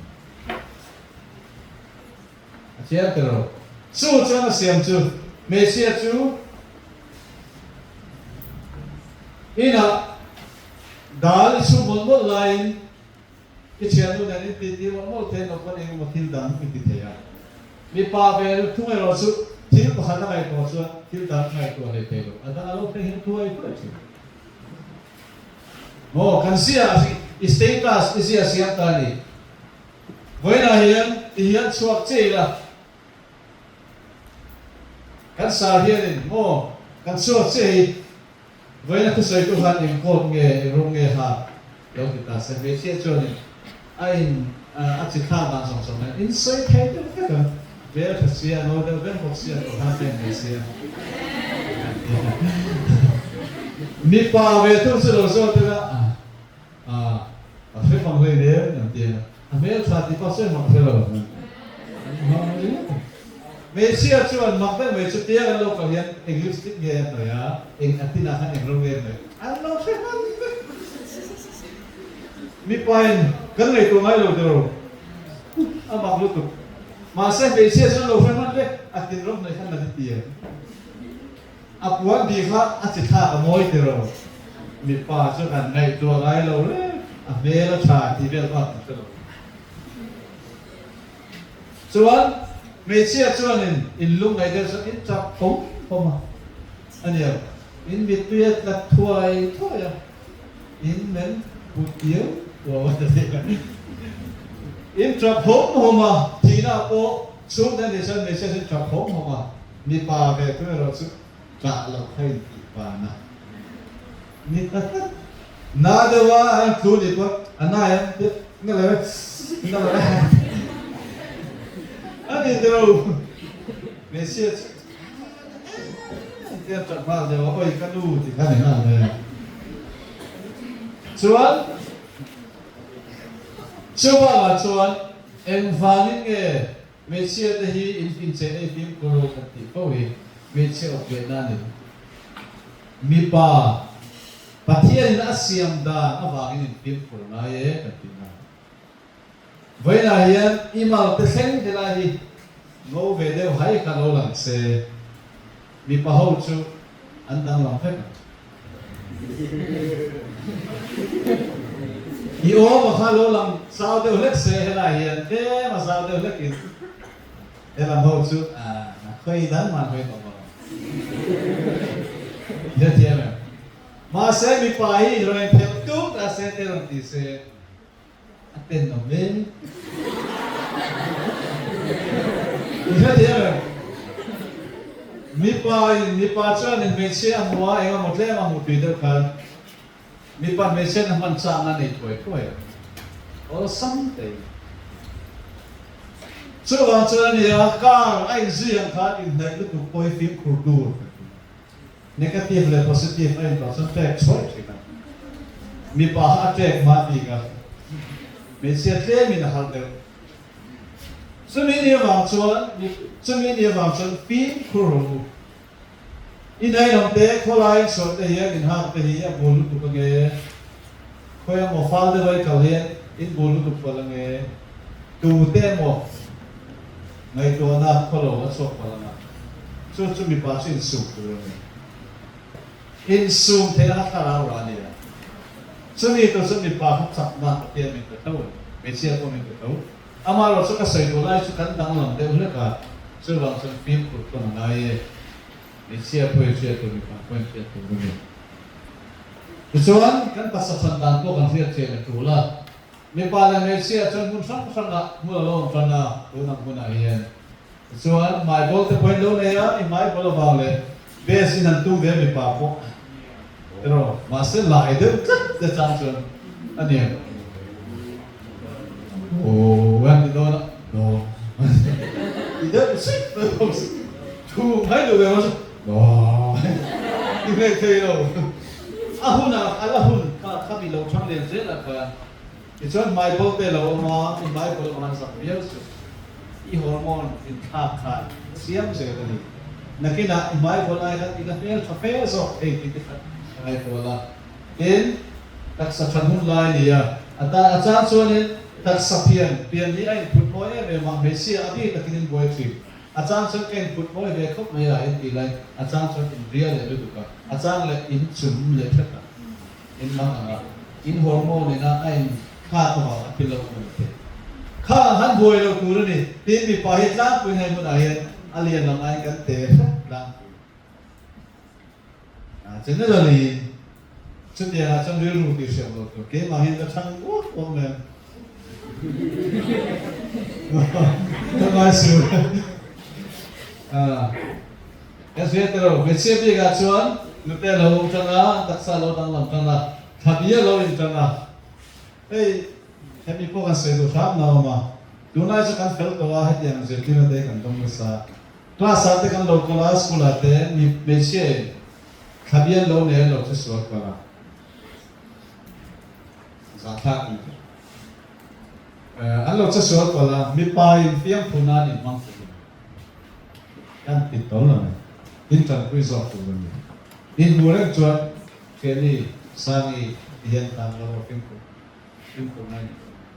A chiang ta lo. Chu chuan a siam chu hmeichhia chu inah dal i chhum mawlh mawlh laiin i thiannu nen in titi mawlh mawlh thei lo pawn engemaw thil dang i ti thei a. Mipa ve lut thung erawh chu thil pakhat a ngaihtuah chuan thil dang ngaihtuah leh thei lo. A dang a lo thei hian thuai thuai thin. Maw kan zia i status i zia siam ta a ni. Vawiinah hian ti hian chhuak che ila, kan sar hianin maw kan chhuak che hi vawiina thusawitu khan eng coat nge eng rawng nge ha lo ti ta se, hmeichhia chuanin a in a chi thlak dan zawng zawng hian in sawi thei deuh vek ang, hmel tha sia, no deuh vek bawk sia, kawr han pen ve sia. Mipa ve thung chu lo zawt ila. A, a hre mang hlei nen an ti a, a hmeltha ti pawh sawi mak hre lo. An hmang ringawt a. Hmeichhia chuan mak deuh mai chu tiang an lo kal hian eng lipstick nge a hnawih a, eng a tinah khan eng rawng nge a hnawih an lo hre hman vek. Mipain kan ngaihtuah ngai lo tiraw? A mak lutuk. Mahse hmeichhia chuan lo hre hman vek, a tin rawng hnawih khan la ti ti ang. A puan bih kha a chi thlak a mawi tiraw? Mipa chu kan ngaihtuah ngai lo reng, a hmel a tha tih vel bak kan hre lo. Chuan hmeichhia chuanin in lung ngaih deuh chuan in tap phawm phawm a, a nia, in mittui a tla thuai thuai a, in men put piau puau a ni. In tap hawm hawm a, thihna pawh chhungte nih chuan hmeichhia chu in tap hawm hawm a. Mipa ve tu erawh chu tah loh kha in tih pan a ni ta tlat. Na deuh a an tlu nih pawh a nai ang tih na lo e na lo e a ni tiro hmeichhia chu tia tap nghal deuh a oi ka nu tih kha ni nghal mai a. Chuan chuvangah chuan engvangin nge Hmeichhia te hi in finchei ei fimkhur ru kan tih fo hi hmeichhia awp ve na ni. Mipa Pathian in a siam dan avangin in fimkhur ngai e kan tih na. Vawiinah hian email te thleng helai hi ngo ve deuh hai kha lo lang se mipa ho chu an danglam vek ang. I awm a kha lo lang zau deuh hlek se helai hian tlem a zau deuh hlek in helam ho chu a khawi dan man hawi tawh lo. Hre thiam em? Mahse mipa hi rawn phelh tuk a se te rawn ti se a tenawm e. I hre thiam em? Mipa in mipa chuan in hmeichhia a hmu a, eng emaw tlem a hmu tui deuh khan mipa hmeichhian a hman chakna a nei thuai thuai a, awlsam tei. Chuvang chuan a nia, car a inzui ang khan inhnaih lutuk pawh hi fimkhur tur ka ti. Negative leh positive a intawh chuan ṭek chhuai ṭhin a. Mipa kha a ṭek hma bik a, hmeichhia tlemin a harh deuh. Chumi ni avang chuan, chumi ni avang chuan fimkhur rawh u. I nainawm te, khawlaiin chhuah te hian inhak te hi a bul lutuk ange. Khawi emaw fal deuha i kal hian in bul lutuk palh ange. Tute emaw. Ngaihtuahna khawlo a chhuak palh ang a, chu chu mipa chu insum tur a ni. Insum theihna kha thlarau rah a ni a. Chumi tur chu mipa kha chakna Pathian min pe tho a ni, hmeichhia pawh min pe tho. Amaherawh chu ka sawi duh lai chu kan danglam deuh hlek a, chuvang chuan fimkhur pawn a ngai e. Hmeichhia pawh i hriat tur, mipa pawh in hriat tur a ni. Tichuan, kan taksa chhan dan pawh kan hriat thiam a tul a. Mipa leh hmeichhia chuan hmun hrang hrangah hmun a lo awm tan a, tun ang hunah hian. Tichuan, hmaibawl te pawhin lo nei a, i hmaibawl avang leh base in han tum ve mipa pawh erawh mahse lai deuh tlat te chang chuan a ni ang. Aw an ti dawn a, no ti deuh sek mai bawk si, thu ngai duh ve bawk si, no ti hlei thei lo. A hunah a la hun kha kha mi lo thang lian zel ah khan tichuan hmaibawl te lo awm a, i hmaibawl ang an zak viau chu i hormone inthlak khan siam zel a ni. Nakinah i hmaibawl ai khan i la hmel tha fe zawk thei tih te kha ka ngaihtuah la. Tin, taksa than hun lai a ni a, a tan a chang chuanin taksa pian pian hi a inphut mawi em em a, hmeichhia a bik takin in buai thin. A chang chuan ka inphut mawi ve khawp mai a, in tih lai a chang chuan in ria leh lutuk a, a chang leh in chum leh hret a, in mang ang a, in hormone ina a in thlak avang a thi lo a ni thei. Kha ang han buai lo tur a ni, tin mipa hi tlangpui hei hmunah hian a lian lam aiin kan te hret tlangpui. Generally chutiangah chuan rilru tih hriat loh tur keimah hian ka chhang uak uak mai a. Ka ngai sur. Ka hria te lo, hmeichhia bikah chuan nute a lo awm tan a, taksa a lo danglam tan a, thlabi a lo in tan a. Hei hemi pawh kan sawi duh hram na awm a, tunlai chu kan fel tawh a, hetiang zirtirna te kan dawng nasa. Class ah te kan lo kal a, school ah te mi hmeichhia in thla bial lo nei an lo che sual kal a, zahthlak ni te an lo che sual kal a, mipa in fiamthu nan in hmang tur a ni, kan ti tawl a ni, in tanpui zawk tur a ni, in hmuh reng chuan Kelly, Sangi ti hian tan lo a fimkhur fimkhur ngai ni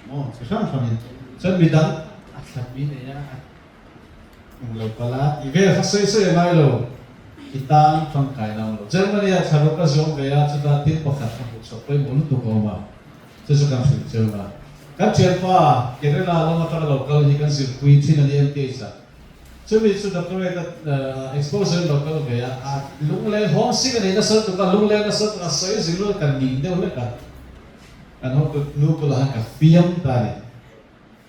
maw chi hrang hrang in chuan midang a thla mi nei a. Eng lo kal a tih vel kha sawi sawi a ngai lo, i tan tangkai nang lo. Germany ah thlaruk a zawng ve a, chutah thil pakhat ka hmuh chhuah pawimawh lutuk a awm a, chu chu kan hrilh cheu a. Kan thianpa Kerala lam atanga lo kal hi kan zirpui thin a ni MTH ah. Chumi chu doctorate a exposure in lo kal ve a, a lungleng hawng sik a nei nasa lutuk a, lungleng nasa lutuk a sawi zir lutuk a kan ning deuh hlek a. Kan hotu nu bulah khan ka fiam ta a ni.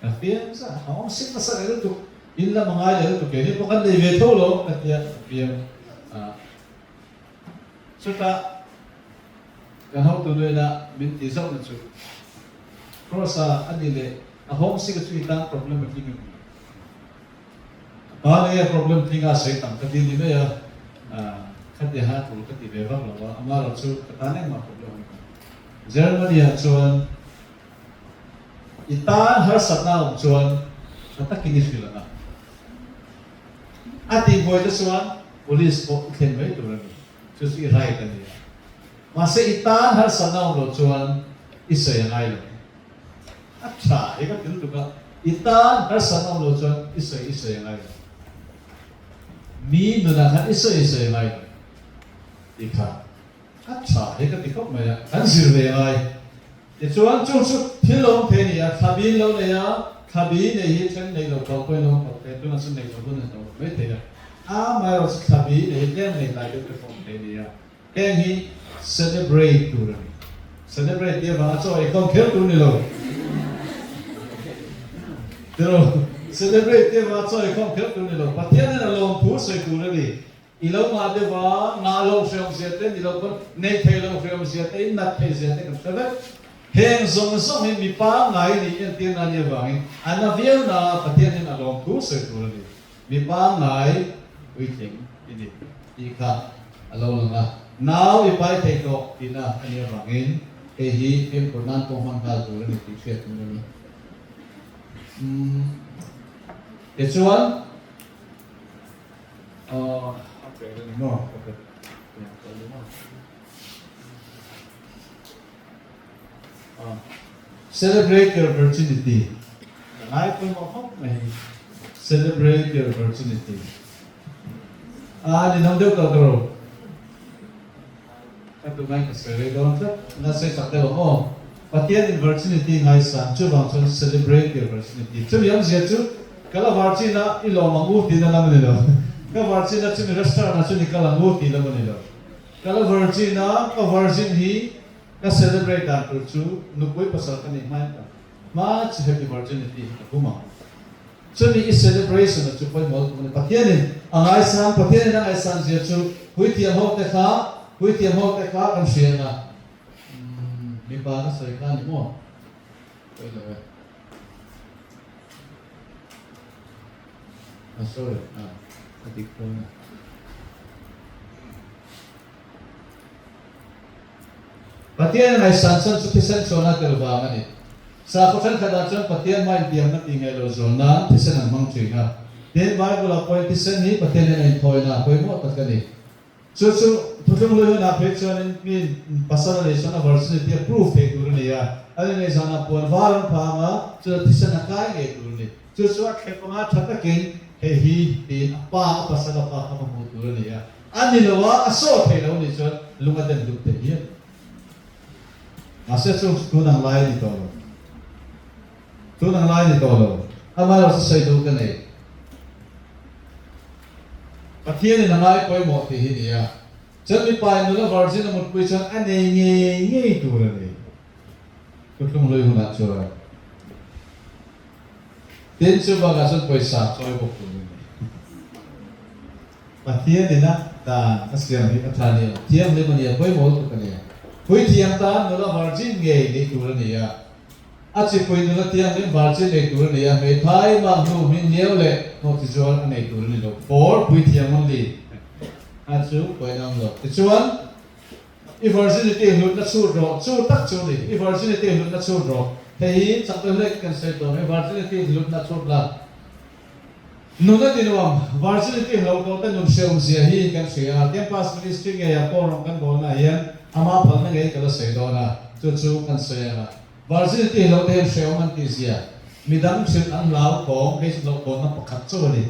Ka fiam zah a awm sim nasa leh lutuk, in lam a ngai leh lutuk kei hi pawh kan nei ve tho lo ka tia ka fiam a. Chutah kan hotu nuina min ti zauh na chu Cross a a ni leh a home sick a chu i tan problem a tling em ni? Pa nei a problem tling a sawi tam ka ti ni mai a, khati ha tul ka ti ve vak lo a, amaherawhchu ka tan engmah problem a ni lo. Germany ah chuan I tan harsatna a awm chuan tha takin i hrilh ang a. A tihbuai te chuan police pawh i thlen mai tur a ni. Chu chu i right a ni a. Mahse i tan harsatna a awm loh chuan i sawi a ngai lo. A tha hi ka ti lutuk a, i tan harsatna a awm loh chuan i sawi i sawi a ngai lo. Mi nunah khan i sawi i sawi a ngai lo tih kha a tha hi ka ti khawp mai a, kan zir ve a ngai. Tichuan, chu chu thil lo awm thei a ni a, thla bi lo nei a, thla bi nei hi then nei lo pawh pawhin lo awm pawh thei a, tunah chuan nei lo hun a lo awm mai thei a, amaherawhchu thla bi nei hi tlem nei tlai deuh te pawh awm thei a ni a, heng hi celebrate tur a ni. Celebrate tih avanga chaw ei khawm kher tur ni lo. Tiraw? Celebrate tih avanga chaw ei khawm kher tur ni lo. Pathian hian a lawmthu sawi tur a ni. I lo ngah deuh a, ngah lo hreawm zia te, ni lo pawn nei thei lo hreawm zia te, in nat thei zia te kan hre vek. Heng zawng zawng hi mi pangngai nih entir na nih avangin a na viau na Pathian hian a lawm thu sawi tur a ni. Mi pangngai puitling i ni tih kha a lo lang a, nau i pai thei tawh tihna a nih avangin hei hi fimkhur nan pawh hman nghal tur a ni tih hriat tur a ni. Umm tichuan. Celebrate your virginity. Ka ngai pawimawh khawp mai. Celebrate your virginity. A ni nang deuh tawh tawh ro. Ka tungai ka sawi rei dawn tlat. Na sawi chak deuh ang aw. Pathian in virginity ngaisang chuvang chuan celebrate your virginity. Chumi awmzia chu ka la virgin a i lawm ang u tih na lam a ni lo. Ka virgin a chumi restaurant ah chuan i kal ang u tih lam a ni lo. Ka la virgin a, ka virgin hi ka celebrate dan tur chu nupui pasal ka nih hmain ka hma chi heti virginity hi ka hum ang. Chumi i celebration a chu pawimawh lutuk a ni. Pathianin a ngaisang, Pathianin a ngaihsan zia chu puithiam ho te kha, puithiam ho te kha kan hria ang a. Umm, mipa ka sawi kha a ni maw? Pawi lo e. Ah, sorry, ah, ka dik dawn a. Pathian a ngaihsan chuan chu thisen chuan a tel vang a ni. Sakhaw thenkhatah chuan Pathian hma intiamna tih ngaih loh zawn nan thisen an hmang thin a. Tin, Bible-ah pawhin thisen hi Pathianin a inthawina pawimawh tak a ni. Chu chu thuthlung hlui hunah phei chuanin mi pasal a neih chuan a virginity a prove thei tur a ni a. A ni neih zanah puan var an phang a, chutah thisen a kai ngei tur a ni. Chu chu a thlep anga tha takin hei hi tiin a pa, a pasal a pa kha va hmuh tur a ni a. A ni lo a, a saw thei lo nih chuan lung a den lut thei hial. Mahse chu tun ang lai a ni tawh lo. Tun ang lai a ni tawh lo. Amaherawhchu sawi duh ka nei. Pathianin a ngai pawimawh tih hi ni a. Chuan mipa in nula virgin a mutpui chuan a nei ngei ngei tur a ni. Thuthlung hlui hunah chuan. Tin, chu bakah chuan pawisa chawi bawk tur a ni. Pathian ina dan a siam hi a tha nia, thianghlim a nia, pawimawh lutuk a nia. Puithiam tan nula virgin ngei nei tur a ni a, a chipui nula thianghlim virgin nei tur a ni a, hmeithai mak hnu hming hliau leh hnawhtizual a nei tur a ni lo. For puithiam only a chu pawina awm lo. Tichuan, i virginity hlutna chhut rawh, chu tak chu a ni, i virginity hlutna chhut rawh. Hei hi chak deuh hlek kan sawi tawh mai, virginity hlutna chhut la. Nun a ti nuam, Virginity hlo tawh te nun hreawm zia hi kan hria a, Campus Ministry ngeiah pawh rawng kan bawlna ah hian ama phalna ngei ka la sawi dawn a, chu chu kan sawi ang a. Virginity hlo te hian hreawm an tih zia, midang hrilh an hlau khawng, hei chu hlauhthawnna pakhat chauh a ni.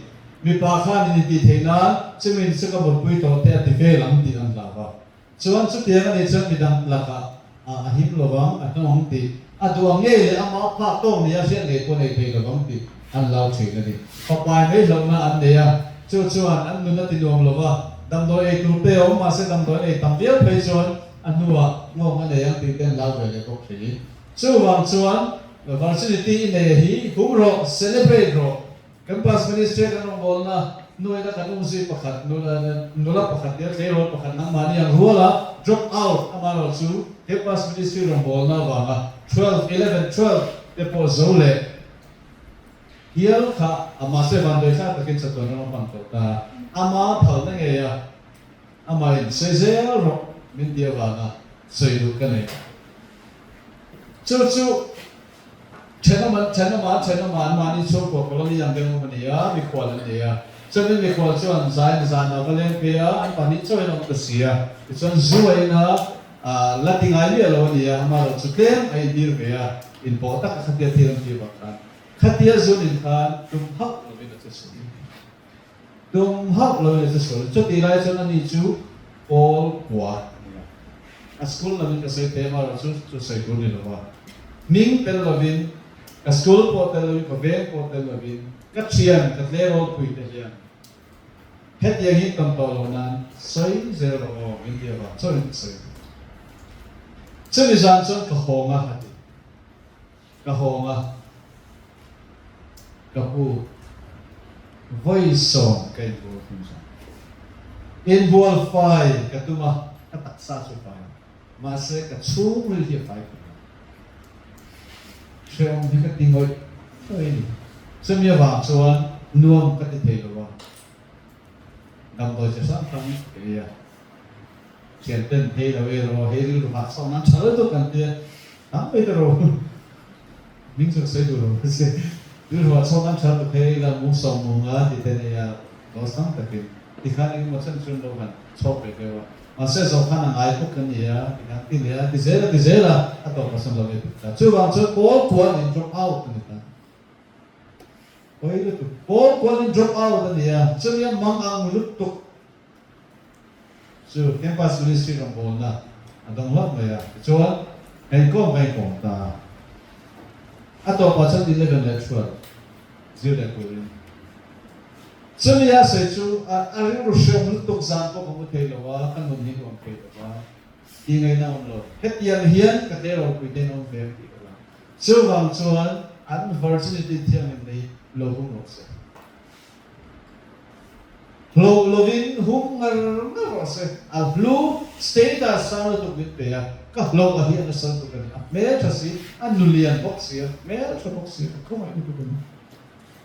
Mipa khan in intih theih nan chumin chu ka mutpui tawh te a ti vel ang tih an hlau a. Chuan chutiang a nih chuan midang lakah a him lovang, a hnawng ang tih, a duh ang ngei leh amah phak tawk nia hriat ngei pawh nei thei lovang tih an lau thin a ni. Papai mai hlauhna an nei a, chu chuan an nun a ti nuam lova, damdawi ei tur te a awm mahse damdawi ei tam viau phei chuan a hnuah nghawng a nei ang tih te an lau ve leh bawk thin. Chuvang chuan virginity i nei a hi hum rawh, celebrate rawh. Campus Ministry kan rawngbawlna hnuaina kan umzui pakhat nula pakhat tia tleirawl pakhat nangmahni ang ruala drop out amaherawh chu Campus Ministry rawngbawlna avanga 12, 11, 12 te pawh zo leh hial kha mahse vanduaithlak takin chatuan ram a hman tawh ta. Ama phalna ngei a amahin sawi zel rawh min ti avanga sawi duh ka nei. Chu chu Thenawm thenawm thenawm an mahni chhungkua colony ang deuh awm a ni a, mikhual an nei a. Chuanin mikhual chuan zain zanah va leng phei a, an pahnih chauhin awm ta si a. Tichuan zu a in a, la ti ngai miah lo a ni a, amaherawh chu tlem a intir ve a, inpawh taka khatia thil an tih vang khan khatia zun in khan tum hauh lovin a che sual. Tum hauh lovin a che sual. Chutih lai chuan ani chu Paul kua a ni a. A school lovin ka sawi thei amaherawh chu chu sawi tur ni lova. Hming tel lovin, ka school pawh tel lovin, ka veng pawh tel lovin, ka thian, ka tleirawl pui te hian hetiang hi tam tawh lo nan sawi zel rawh aw min ti avang chauhin ka sawi thei. Chumi zan chuan ka hawng a, a ti. Ka hawng a, ka pu vawi sawm ka inbual thung zan. Inbual fai ka tum a, ka taksa chu fai a, mahse ka chhungril hi a fai thei lo. Hrehawm hi ka ti ngawih ngawih a ni. Chumi avang chuan nuam ka ti thei lo a, damdawi chi hrang hrang ka ei a. Thian ten hei lo e ro, hei rilru hah chhuak nan tha lutuk kan tia, tam mai ta ro. Hming chu ka sawi duh lo mahse rilru hah chhuak nan tha lutuk hei la mung sawm mung a ti te nei a, dose tam takin tikhan engemaw chen chun lo han chhuak ve deuh a. Mahse zawh khan a ngai bawk kan ni a, tikhan ti leh a, ti zel a ti zel a, a tawp a sawn lo e ti ta. Chuvang chuan pawl puan in drop out a ni ta. Pawi lutuk. Pawl kualin drop out a ni a, chumi a mang ang lutuk chu campus ministry rawngbawlna a dawng hlauh mai a. Tichuan, ka inkawm ka inkawm ta a. A tawpah chuan 11 leh 12 zir leh turin. Chumi a sawi chu a rilru hreawm lutuk zan pawh ka hmu thei lo a, ka nun hi nuam thei lo va, tih ngaihna a awm lo. Hetiang hian ka tleirawl ten awm ve ang tih ka hlau. Chuvang chuan an virginity thianghlim na hi lo hum rawh se. Hloh lovin hum ngar ngar rawh se. A hlu status sang lutuk min pe a, ka hloh a hi a nasa lutuk a ni. A hmeltha si, a nulian bawk si, a hmeltha bawk si, ka khawngaih lutuk a ni.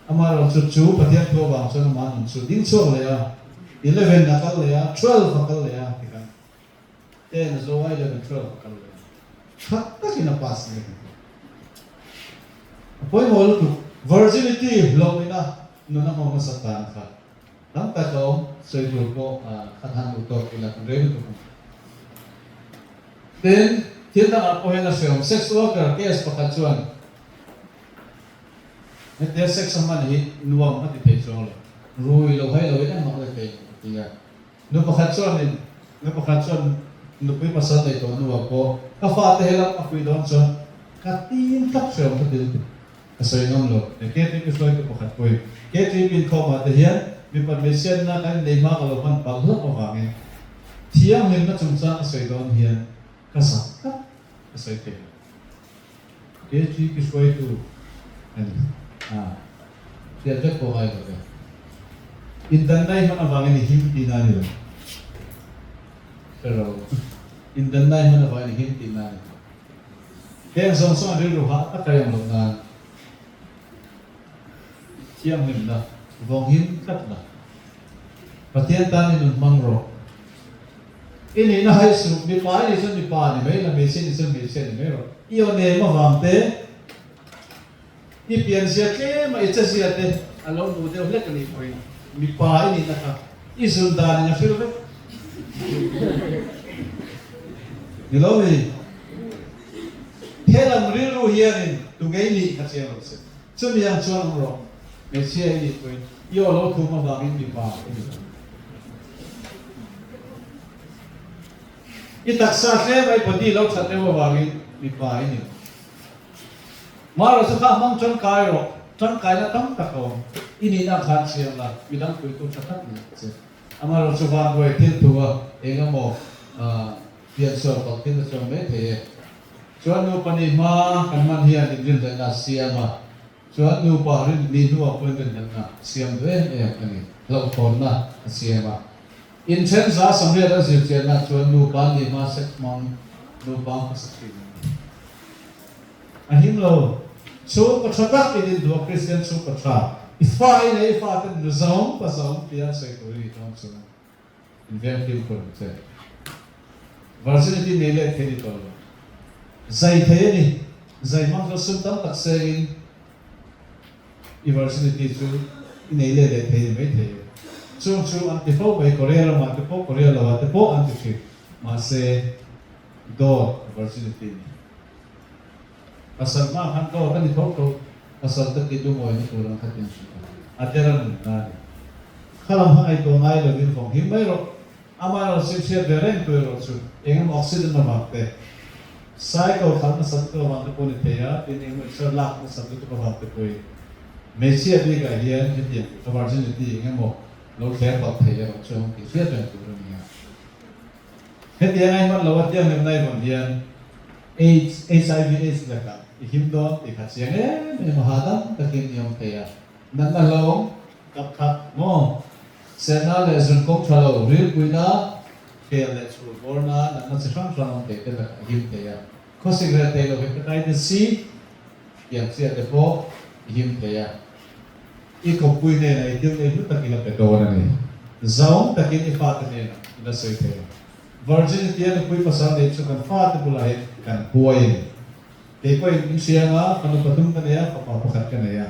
Amaherawhchu chu Pathian thu avang chuan amah nun chu ding chhuak leh a, 11 a kal leh a, 12 a kal leh a tikhan 10 a zo a, 11, 12 a kal leh a. Tha takin a pass leh ang. A pawimawh lutuk. Virginity hlawh ina nun a hmang hmasa tan kha tam tak a awm, sawi tur pawh khan han duh tawk ila kan rei lutuk ang. Tin, thil dangah pawh hian a hreawm. Sex worker case pakhat chuan hetia sex a hman hi nuam a ti thei chuang lo, rui lo hai lo in engmah leh thei lo a ti a. Nu pakhat chuanin, nu pakhat chuan nupui pasal nei tawh hnuah pawh ka fate he lam a pui dawn chuan ka tim tlat hreawm ka ti lutuk. Ka sawi ngam lo. He KTP hruaitu pakhat pawhin KTP inkhawmah te hian mipat hmeichhiatna kan innei hma ka lo hman palh hlauh avangin thianghlimna chungchang ka sawi dawn hian ka zak tlat ka sawi thei lo. KTP hruaitu a ni a, hriat vek pawh ngai lo ve. Indanna i hman avangin i him tihna a ni lo. Hre ro. Indanna i hman avangin i him tihna a ni lo. Heng zawng zawng rilru hah tak a reng loh nan thianghlimna vawng him tlatna Pathian tan i nun hmang rawh. I nihna hai suh, mipa i nih chuan mipa ni mai la, hmeichhia i nih chuan hmeichhia ni mai rawh. I aw nem avang te, i pianzia tlem a i chezia te a lo hmu deuh hlek a nih pawhin mipa i nihna kha i zun danin a hril vek. Ni lo mi? Helam rilru hianin tu ngei nih kha chiang lo se. Chumi ang chuan awm rawh, hmeichhia i nih pawhin i aw lo thum avangin mipa i ni lo. I taksa tlem a i body lo that deuh avangin mipa i ni lo. Mara chu kha hmang tangkai rawh, tangkaina tam tak a awm. I nihna khan chiang la, midang puitu tha tak ni ang che. Amaherawh chu vanruai thil thu a eng emaw piansual palh thil a chuang mai thei e. Chuan nupa ni hma kan hman hian inrinhlelhna a siam a, chuan nupa rin ni hnuah pawh inrinhlelhna siam duh em em a ni, hlauhthawnna a siam a. Inthen za Samriat an zirchianna chuan nupa ni hma sex hmang nupa hmasa thin an ni. A him lo. Chhungkaw tha tak in induh a, Kristian chhungkaw tha, i fa i nei, i fa ten nu zawng pa zawng tia an sawi tur i nih dawn chuan Inveng fimkhur ang che. Virginity nei let thei ni tawh lo. Zai thei a ni. Zai hmang chuan sum tam tak sengin i virginity chu i nei let leh thei ni mai thei e. Chung chu an ti fo mai, Korea ramah te pawh, Korea loah te pawh an ti thin. Mahse, dawt virginity ni. Pasal hma khan dawt a ni tho tho, pasal te ti lungawi na tur ang kha tin hrilh a, a der a nun na a ni. Khalam kha ngaihtuah ngai lovin vawng him mai rawh. Amaherawhchu hriat ve reng tu erawh chu eng emaw accident avang te, cycle khalh nasat lutuk avang te pawh ni thei a, tin eng emaw exer lak nasat lutuk avang te pawhin hmeichhia bikah hian hetiang ka virginity eng emaw lo thler palh thei erawh chu ang tih hriat reng tur a ni a. Hetiang a i hman lo a tianghlimna i vawn hian AIDS, HIV AIDS lakah i him dawn tih kha chiang em em a hahdam takin i awm thei a. Natna hlawm kap khat maw? Sehna leh zun kawng tha lo, rilpuina, khel leh chhul bawrna, natna chi hrang hrang awm thei te lakah i him thei a. Khawsik reh thei lo hepatitis C tiang chiah te pawh i him thei a. I kawppui hnenah i thil nei hlu tak i la pe dawn a ni. Zawng takin i fate hnenah i la sawi thei ang. Virginity a nupui pasal neih chu kan fate bulah hian kan huai a ni. Kei pawhin min hria anga fanu pathum ka nei a, fapa pakhat ka nei a.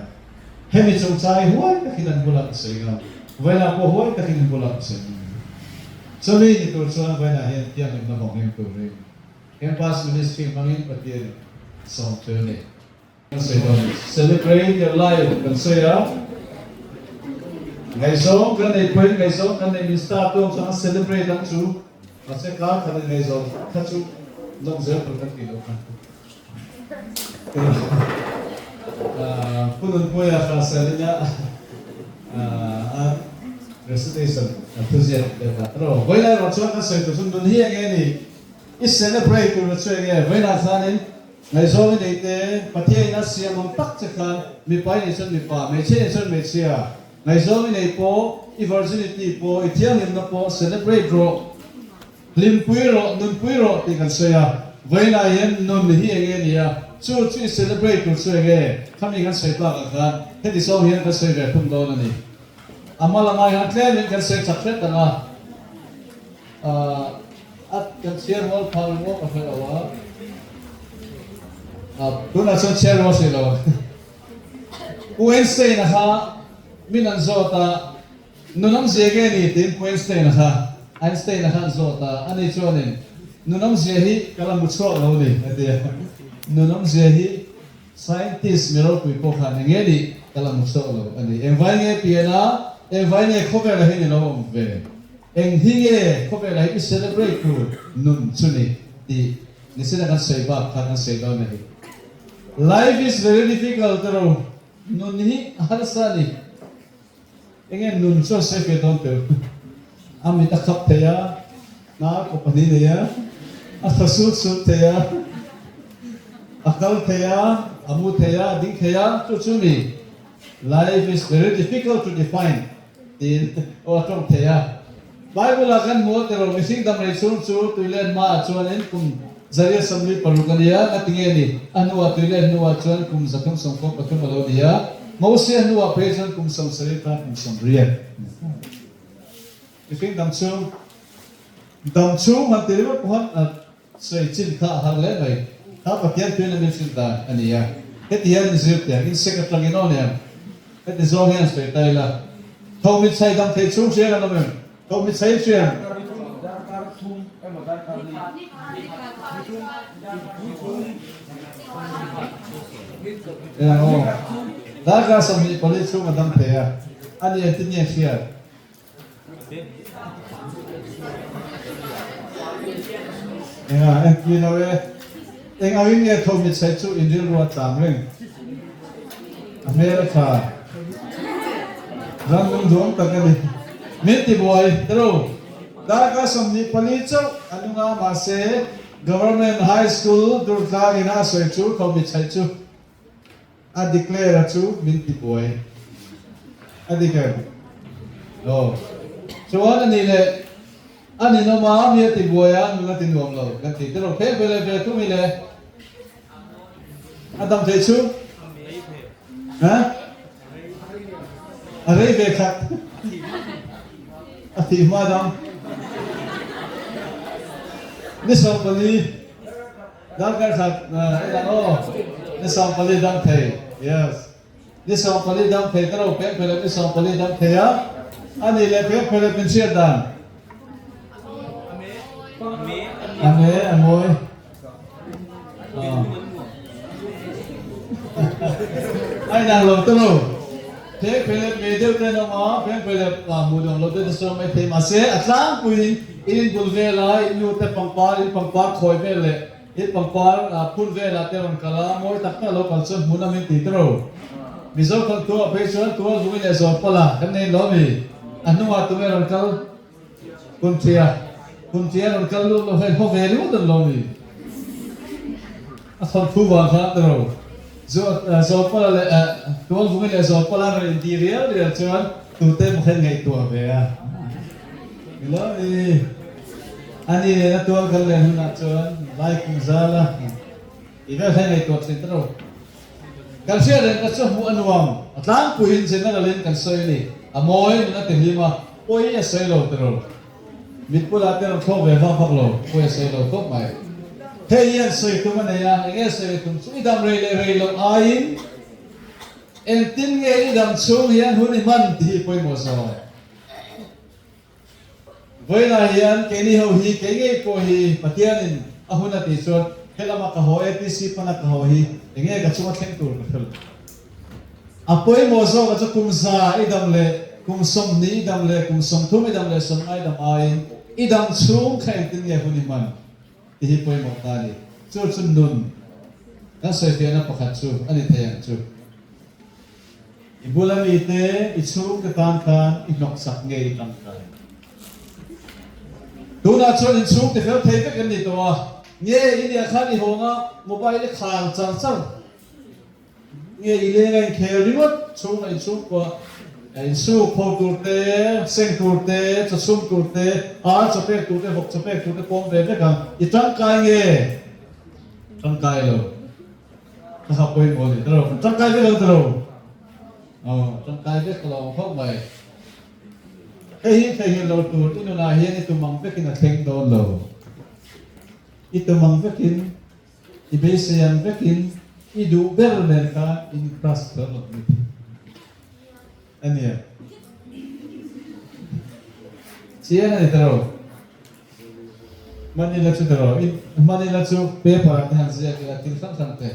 Hemi chungchang hi huai takin an bulah ka sawi ngam. Vawiinah pawh huai takin an bulah ka sawi ngam a ni. Chumi ni tur chuan vawiinah hian thianghlimna vawng hlim turin Campus Ministry hmangin Pathian sawm chu a ni. Kan sawi dawn a ni. Celebrate your life kan sawi a. Ngaihzawng kan nei pawhin ngaihzawng kan nei min star tu ang chuan an celebrate ang chu mahse kar khat in ngaihzawng kha chu lawm zel tur kan tih loh kha. Pu Nunpuia Hraselina a recitation a thuziak deuh a ro. Vawiin erawh chuan kan sawi tur chu nun hi eng nge ni? I celebrate tur chu eng nge? Vawiinah chuanin Ngaihzawng i nei te, Pathian in a siam ang tak che khan mipa i nih chuan mipa, hmeichhia i nih chuan hmeichhia. Ngaihzawng i nei pawh, i virginity pawh, i thianghlimna pawh celebrate rawh, hlimpui rawh, nunpui rawh tih kan sawi a. Vawiinah hian nun hi eng nge ni a, chu chu i celebrate tur chu eng nge? Khami kan sawi takah khan heti zawng hian kan sawi ve thung dawn a ni. A hma lamah hian tlemin kan sawi chak hret ang a. A kan chhiar rual phah lo maw ka hre lo a. Tunah chuan chhiar rual hrih lo. Pu Einstein-a kha min an zawt a, nun awmzia nge ni tiin Pu Einstein-a kha Einstein-a kha an zawt a, ani chuanin nun awmzia hi ka la hmu chhuak lo ni a ti a. Nun awmzia hi scientist mi ropui pawh khan eng nge nih ka la hmu chhuak lo a ni. Engvai nge pian a, engvai nge khawvelah hian i lo awm ve? Eng hi nge khawvelah hi i celebrate tur nun chu ni tih nisina kan sawi bak kha kan sawi dawn a ni. Life is very difficult ro, nun hi a harsa a ni. Enge nun chu a sawi ve dawn teu. A mit a khap thei a, hnar kaw pahnih nei a, a thaw sut sut thei a, a kal thei a, a mu thei a, a ding thei a, chu chu ni. Life is very difficult to define tiin aw a tawng thei a. Bible ah kan hmu a ti ro, mihring dam rei chhung chu tuilet hmaah chuanin kum 146 a ni a, ngatinge ni? A hnuah tuilet hnuah chuan kum 373 a lo ni a, Mosia hnuah phei chuan kum 70 kha kum 80 a ni ta. Mihring dam chhung dam chhung han ti ringawt pawh han Sawi chin kha a har hle mai. Kha Pathian tuin a min hrilh dan a ni a. Heti hian min zir teh ang, insect atangin aw nen. Heti zawng hian sawi ta ila. Tho mit chhai dam thei chhung hriang an awm em? Tho mit chhai hriang. Eng aw. Darkar 24 chhung a dam thei a. A ni engtin nge hriat? Enga engti lo e. Eng angin nge tho mit chheih chu in rilru a tlang reng. A hmel a tha. Ram lung duam tak a ni. Min ti buai tero. Darkar 24 chauh a nung a mahse Government High School Durtlang ina a sawi chu tho mit chheih chu A declare a chu min ti buai a dik em? Aw. Chuan a nih leh a ninawm a, mi a ti buai a, nun a ti nuam lo kan ti tiraw phe ve leh ve thung i le. A dam theih chu? Ha? A rei ve khat. A thih hma dang. Ni 14. Darkar khat en ang aw. Ni 14 dam thei. Yes. Ni 14 dam thei ka lo peng phelep ni 14 dam thei a. A nih leh peng phelep min hriat dan. A me a mawi. A inang lo te lo. Peng phelep me deuh te an awm a, peng phelep hmuh nuam lo te te sawn mai thei mahse a tlangpuiin In bul vela in nu te pangpar, in pangpar khawi vel leh in pangpar phun velah te rawn kal a, mawi tak tak lo kal chuan hmun a min ti tiro. Mizo kal tu ah phei chuan tual vungin leh zawn pawlh a, kan nei lo mi? A hnungah tunge rawn kal? Kumthia. Kumthia rawn kal lut lo hei haw ve ringawt an lo mi? A thawnthu vang khan tiro. Zawn pawlh leh tual vungin leh zawn pawlh a rawn inti rial rial chuan tute maw khan ngaihtuah ve a. Ilo ni. Ani nena tual kan len hunah chuan lai kum zal a i vel kha ngaihtuah thin ta lo. Kan hriat reng ka chu hmuh a nuam. A tlangpuiin general in kan sawi a ni. A mawi nun a ti hlim a, pawi a sawi lo tiro. Mit bulah te rawn thlawk ve vak vak lo, pawi a sawi lo khawp mai. Hei hian sawi tum a nei a, enge sawi tum chu i dam rei leh rei loh aiin engtin nge i dam chhung hian hun i hman tih hi pawimawh zawk. Vawiinah hian keini ho hi kei ngei pawh hi Pathianin a hun a tih chuan helama ka haw ATC pana ka haw hi enge ka chunga thleng tur ka hre lo. A pawimawh zawk a chu kum za i dam leh. Kum 20 i dam leh kum 30 i dam leh 50 i dam aiin i dam chhung kha engtin nge hun i hman tih hi pawimawh ta a ni. Chu chu nun kan sawifiahna pakhat chu a ni thei ang chu. I bula mite i chhungte tan khan i hnawksak nge i tangkai? Tunah chuan inchhung tifel thei vek an ni tawh a, nge i nia khan i hawng a mobile i khar char char nge i leng a inkhel ringawt chhung a inchhungkua a insuk ho tur te, seng tur te, chawchhum tur te, ar chaw pek tur te, vawk chaw pek tur te pawm ve vek ang, i tangkai nge? Tangkai lo. Ka ha pawimawh a ni tawh lo, tangkai vek ang tawh lo. Aw, tangkai vek ka lo ang khawp mai. Hei hi theihnghilh lo tur, i nunah hian i tum ang vekin a thleng dawn lo. I tum ang vekin, i beisei ang vekin, i duh ber nen khan in crush kher lo ni a nia. Chiang a ni ta lo. Hman ila chu ta lo. Hman ila chu paper ah te han ziak ila thil hrang hrang te.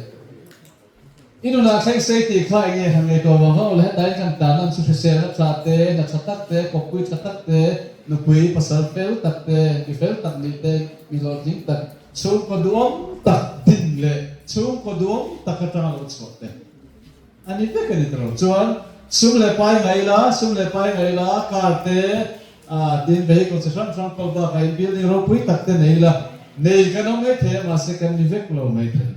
I nunah thleng sei tih kha eng nge han ngaihtuah vang vang lo hetain kan tan an chu hriselna tha te, hna tha tak te, kawppui tha tak te, nupui pasal fel tak te, mi fel tak nih te, mi hlawhtling tak, chhungkaw duhawm tak din leh chhungkaw duhawm tak atanga lo chhuah te a ni vek a ni ta lo. Chuan sum leh pai ngaih la, sum leh pai ngaih la, car te, tin vehicle chi hrang hrang pawh bakah in building ropui tak te nei la, nei kan awm maithei a mahse kan ni vek lo maithei.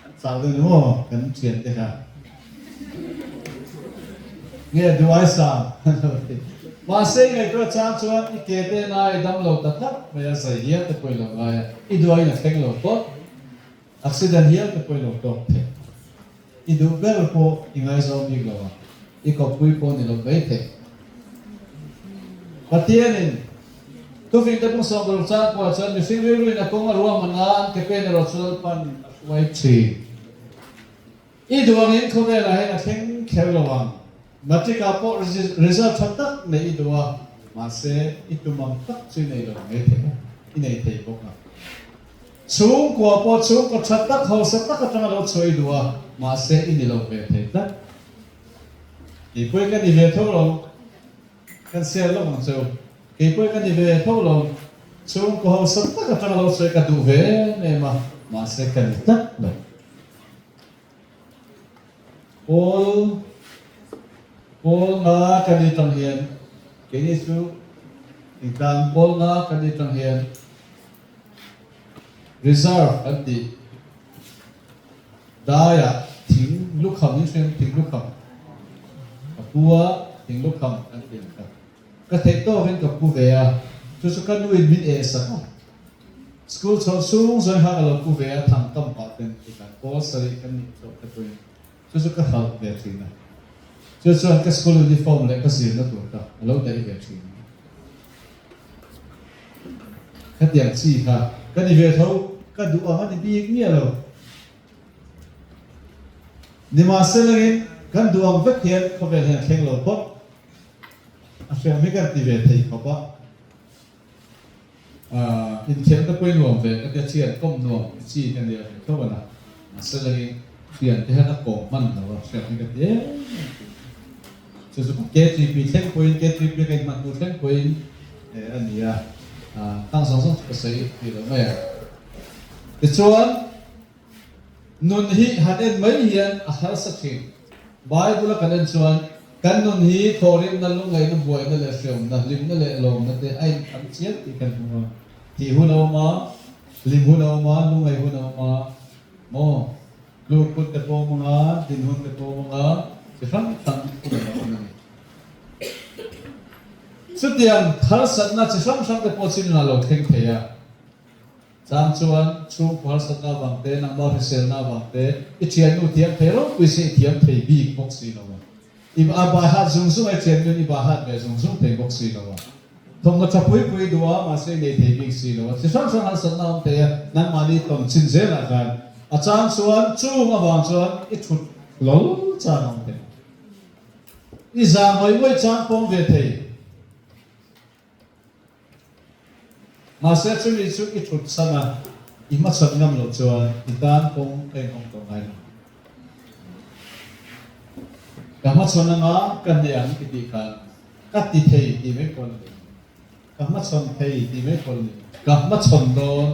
An chau deuh ni maw kan thian te kha. Nge duai sang an lo ti. Mahse i ngaihtuah chang chuan i ke te na i dam lo ta tlat mai a, zai hial te pawh i lo ngai a, i duaiin a thleng lo tawp. Accident hial te pawh i lo tawk thei. I duh ber pawh i ngaizawm bik lo ang, i kawppui pawh ni lo mai thei. Pathianin Thufingte pung 16 chang kuah chuan mihring rilruin a kawng a ruahman a, an ke pen erawh chu Lalpan a hruai thin. I duh angin khawvelah hian a thleng kher lo ang. Matric-ah pawh result tha tak neih i duh a, mahse i tum ang tak chu i nei lo mai thei a, i nei thei bawk ang. Chhungkua pawh chhungkaw tha tak, hausa tak atanga lo chhuah i duh a, mahse i ni lo ve thei tlat. Keipawh ka ni ve tho lo, kan share lawk ang cheu. Keipawh ka ni ve tho lo, chhungkaw hausa tak atanga lo chhuah i ka duh ve em em a, mahse ka ni tlat lo. Pawl, Pawl nga kan ni tang hian, keini chu engtang pawl nga kan ni tang hian, Reserve an tih daiah thing lukham in hriam thing lukham ka pu a, thing lukham an tih ang kha ka theih tawkin ka pu ve a, chu chu ka nuin min eh sak a, school chho chhung zawng kha ka lo pu ve a, thang kam pah ten tikhan pawl sarih kan nih tawh te pawhin chu chu ka hralh ve thin a, chu chuan ka school uniform leh ka zirna tur kha a lo daih ve thin a. Khatiang chi kha ka ni ve tho, ka duh ang a ni bik miah lo. Nimahselangin kan duh ang vek hian khawvel hian a thleng lo phawt. A hriam hi kan ti ve thei khawp a. Inthiam te pawhin nuam ve ka tia thian kawm nuam chi ka nia ve tho a na. Mahselangin thian te hian a kawm hman lo a hriam hi ka ti em em thin. Chu chu KTP thleng pawhin KTP ka inhman tur thleng pawhin a ni a, tang zawng zawng chu ka sawi tih loh mai a. Tichuan, nun hi han en mai hian a harsa thin. Bible a kan en chuan kan nun hi thawhrimna, lungngaihna, buaina leh hreawmna, hlimna leh lawmna te a intham chiang tih kan hmu a. Thih hun a awm a, hlim hun a awm a, lungngaih hun a awm a, maw? Tluk hun te pawh awm ang a, din hun te pawh awm ang a, chi hrang hrang hun a lo awm a ni. Chutiang harsatna chi hrang hrang te pawh chin a lo thleng thei a. Chang chuan chhungkaw harsatna avang te, nangmah hriselna avang te, i thiannu thiam thei ropui se i thiam thei bik bawk si lo a. I a bai hat zung zung a, i thiannu in i bai hat ve zung zung thei bawk si lo a. Thawmhnaw tha pui pui duh a, mahse i nei thei bik si lo a. Chi hrang hrang harsatna awm thei a, nangmahni tawn chin zelah khan a chang chuan chung avang chuan i thut hlawl chang awm thei. I zah ngawih ngawih chang pawm ve thei. Mahse chumi chu i thut chhan a, i hmachhan ngam loh chuan i tan kawng a inhawng tawh ngai lo. Ka hmachhawn anga ka hneh ang i tih khan ka ti thei tih mai pawh a ni. Ka hmachhawn thei tih mai pawh a ni. Ka hmachhawn dawn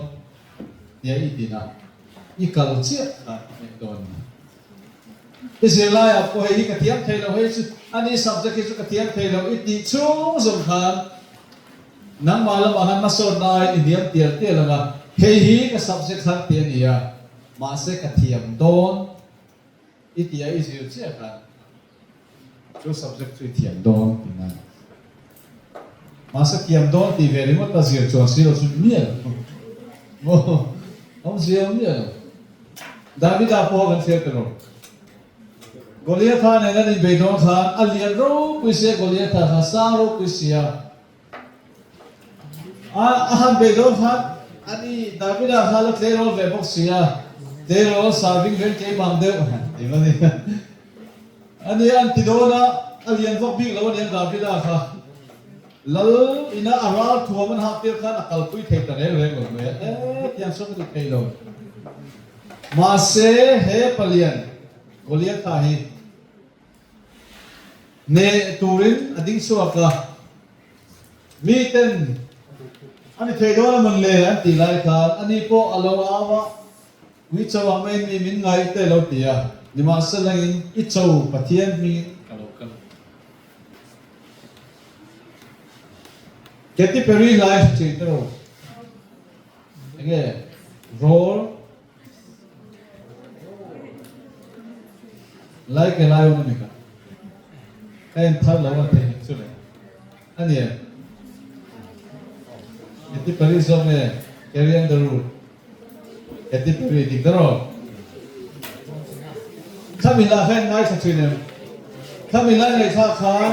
tia i tinah i kal chiah kha i hneh dawn a ni. I zirlaiah pawh hei hi ka thiam thei lo, hei chu ani subject hi chu ka thiam thei lo i tih chhung zawng khan nangmah lamah khan hmasawnna aiin i hniam tial tial ang a, hei hi ka subject khan ti a ni a, mahse ka thiam dawn i tia i zir chiah khan chu subject chu i thiam dawn tih nan. Mahse thiam dawn tih ve ringawt a zir chuan si lo chu miah lo maw awmzia awm miah lo. Davida pawh kan hriat ta lo. Goliatha nen an inbei dawn khan a lian ropui sia Goliatha kha sang ropui sia. A a han bei dawn khan ani Davida kha la tleirawl ve bawk sia. Tleirawl serving reng keimah ang deuh ti va ni. Ani an ti dawn a, a lian vak bik lo aniang Davida kha. Lal ina a ral thuam an hah tir khan a kalpui thei ta reng reng lo mai a, e tiang sawn ka ti thei lo. Mahse he palian Goliatha hi hneh turin a ding chhuak a, miten a ni thei dawn a mawn le an tih lai khan ani pawh a lo au a, Ui cho ang mai mi min ngai te lo ti a, nimahselangin i cho Pathian hmingin ka lo kal. Katy Perry hlai hre thin te ro. Enge roar like a lion a ni ka. Ka en thar lo a thei chu le. A ni em? Katy Perry zawk nge Carrie Underwood? Katy Perry dik ta rawh. Khami lah kha in ngaithla thin em? Khami lai ngaihthlak khan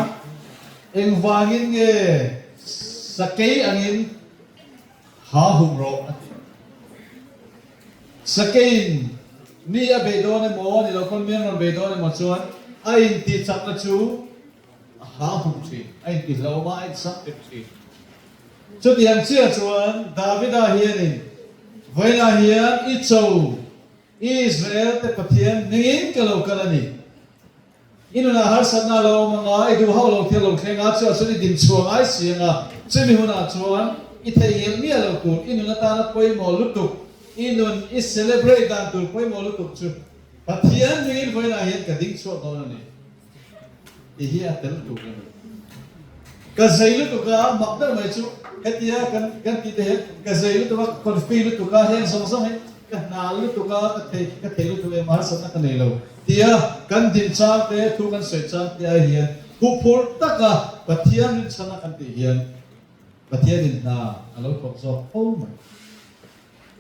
engvangin nge sakei angin ha hum rawh a ti. Sakeiin mi a beih dawn emaw ni lo pawn mi an rawn beih dawn emaw chuan a intihchakna chu a ha hum thin, a intihhlauhawm a, a insam vek thin. Chutiang chiah chuan Davida hianin, Vawiinah hian i cho Israel te Pathian hmingin ka lo kal a ni. I nunah harsatna a lo awm anga, i duh hauh lo thil a lo thleng a, chua chuan i din chhuah ngai si anga, chumi hunah chuan i theihnghilh miah lo tur, i nun atana pawimawh lutuk, i nun i celebrate dan tur pawimawh lutuk chu Pathian hmingin vawiinah hian ka ding chhuah dawn a ni. Tih hi a tel tur a ni. Ka zei lutuk a, mak deuh mai chu hetia kan kan tih te hian ka zei lutuk a, confi lutuk a, heng zawng zawng hi ka hnal lutuk a, ka thei ka thei lutuk em harsatna ka nei lo tia kan din chang te, thu kan sawi chang te ai hian huphurh taka Pathian rinchhana kan tih hian Pathianin hna a lo thawk zawk fo mai.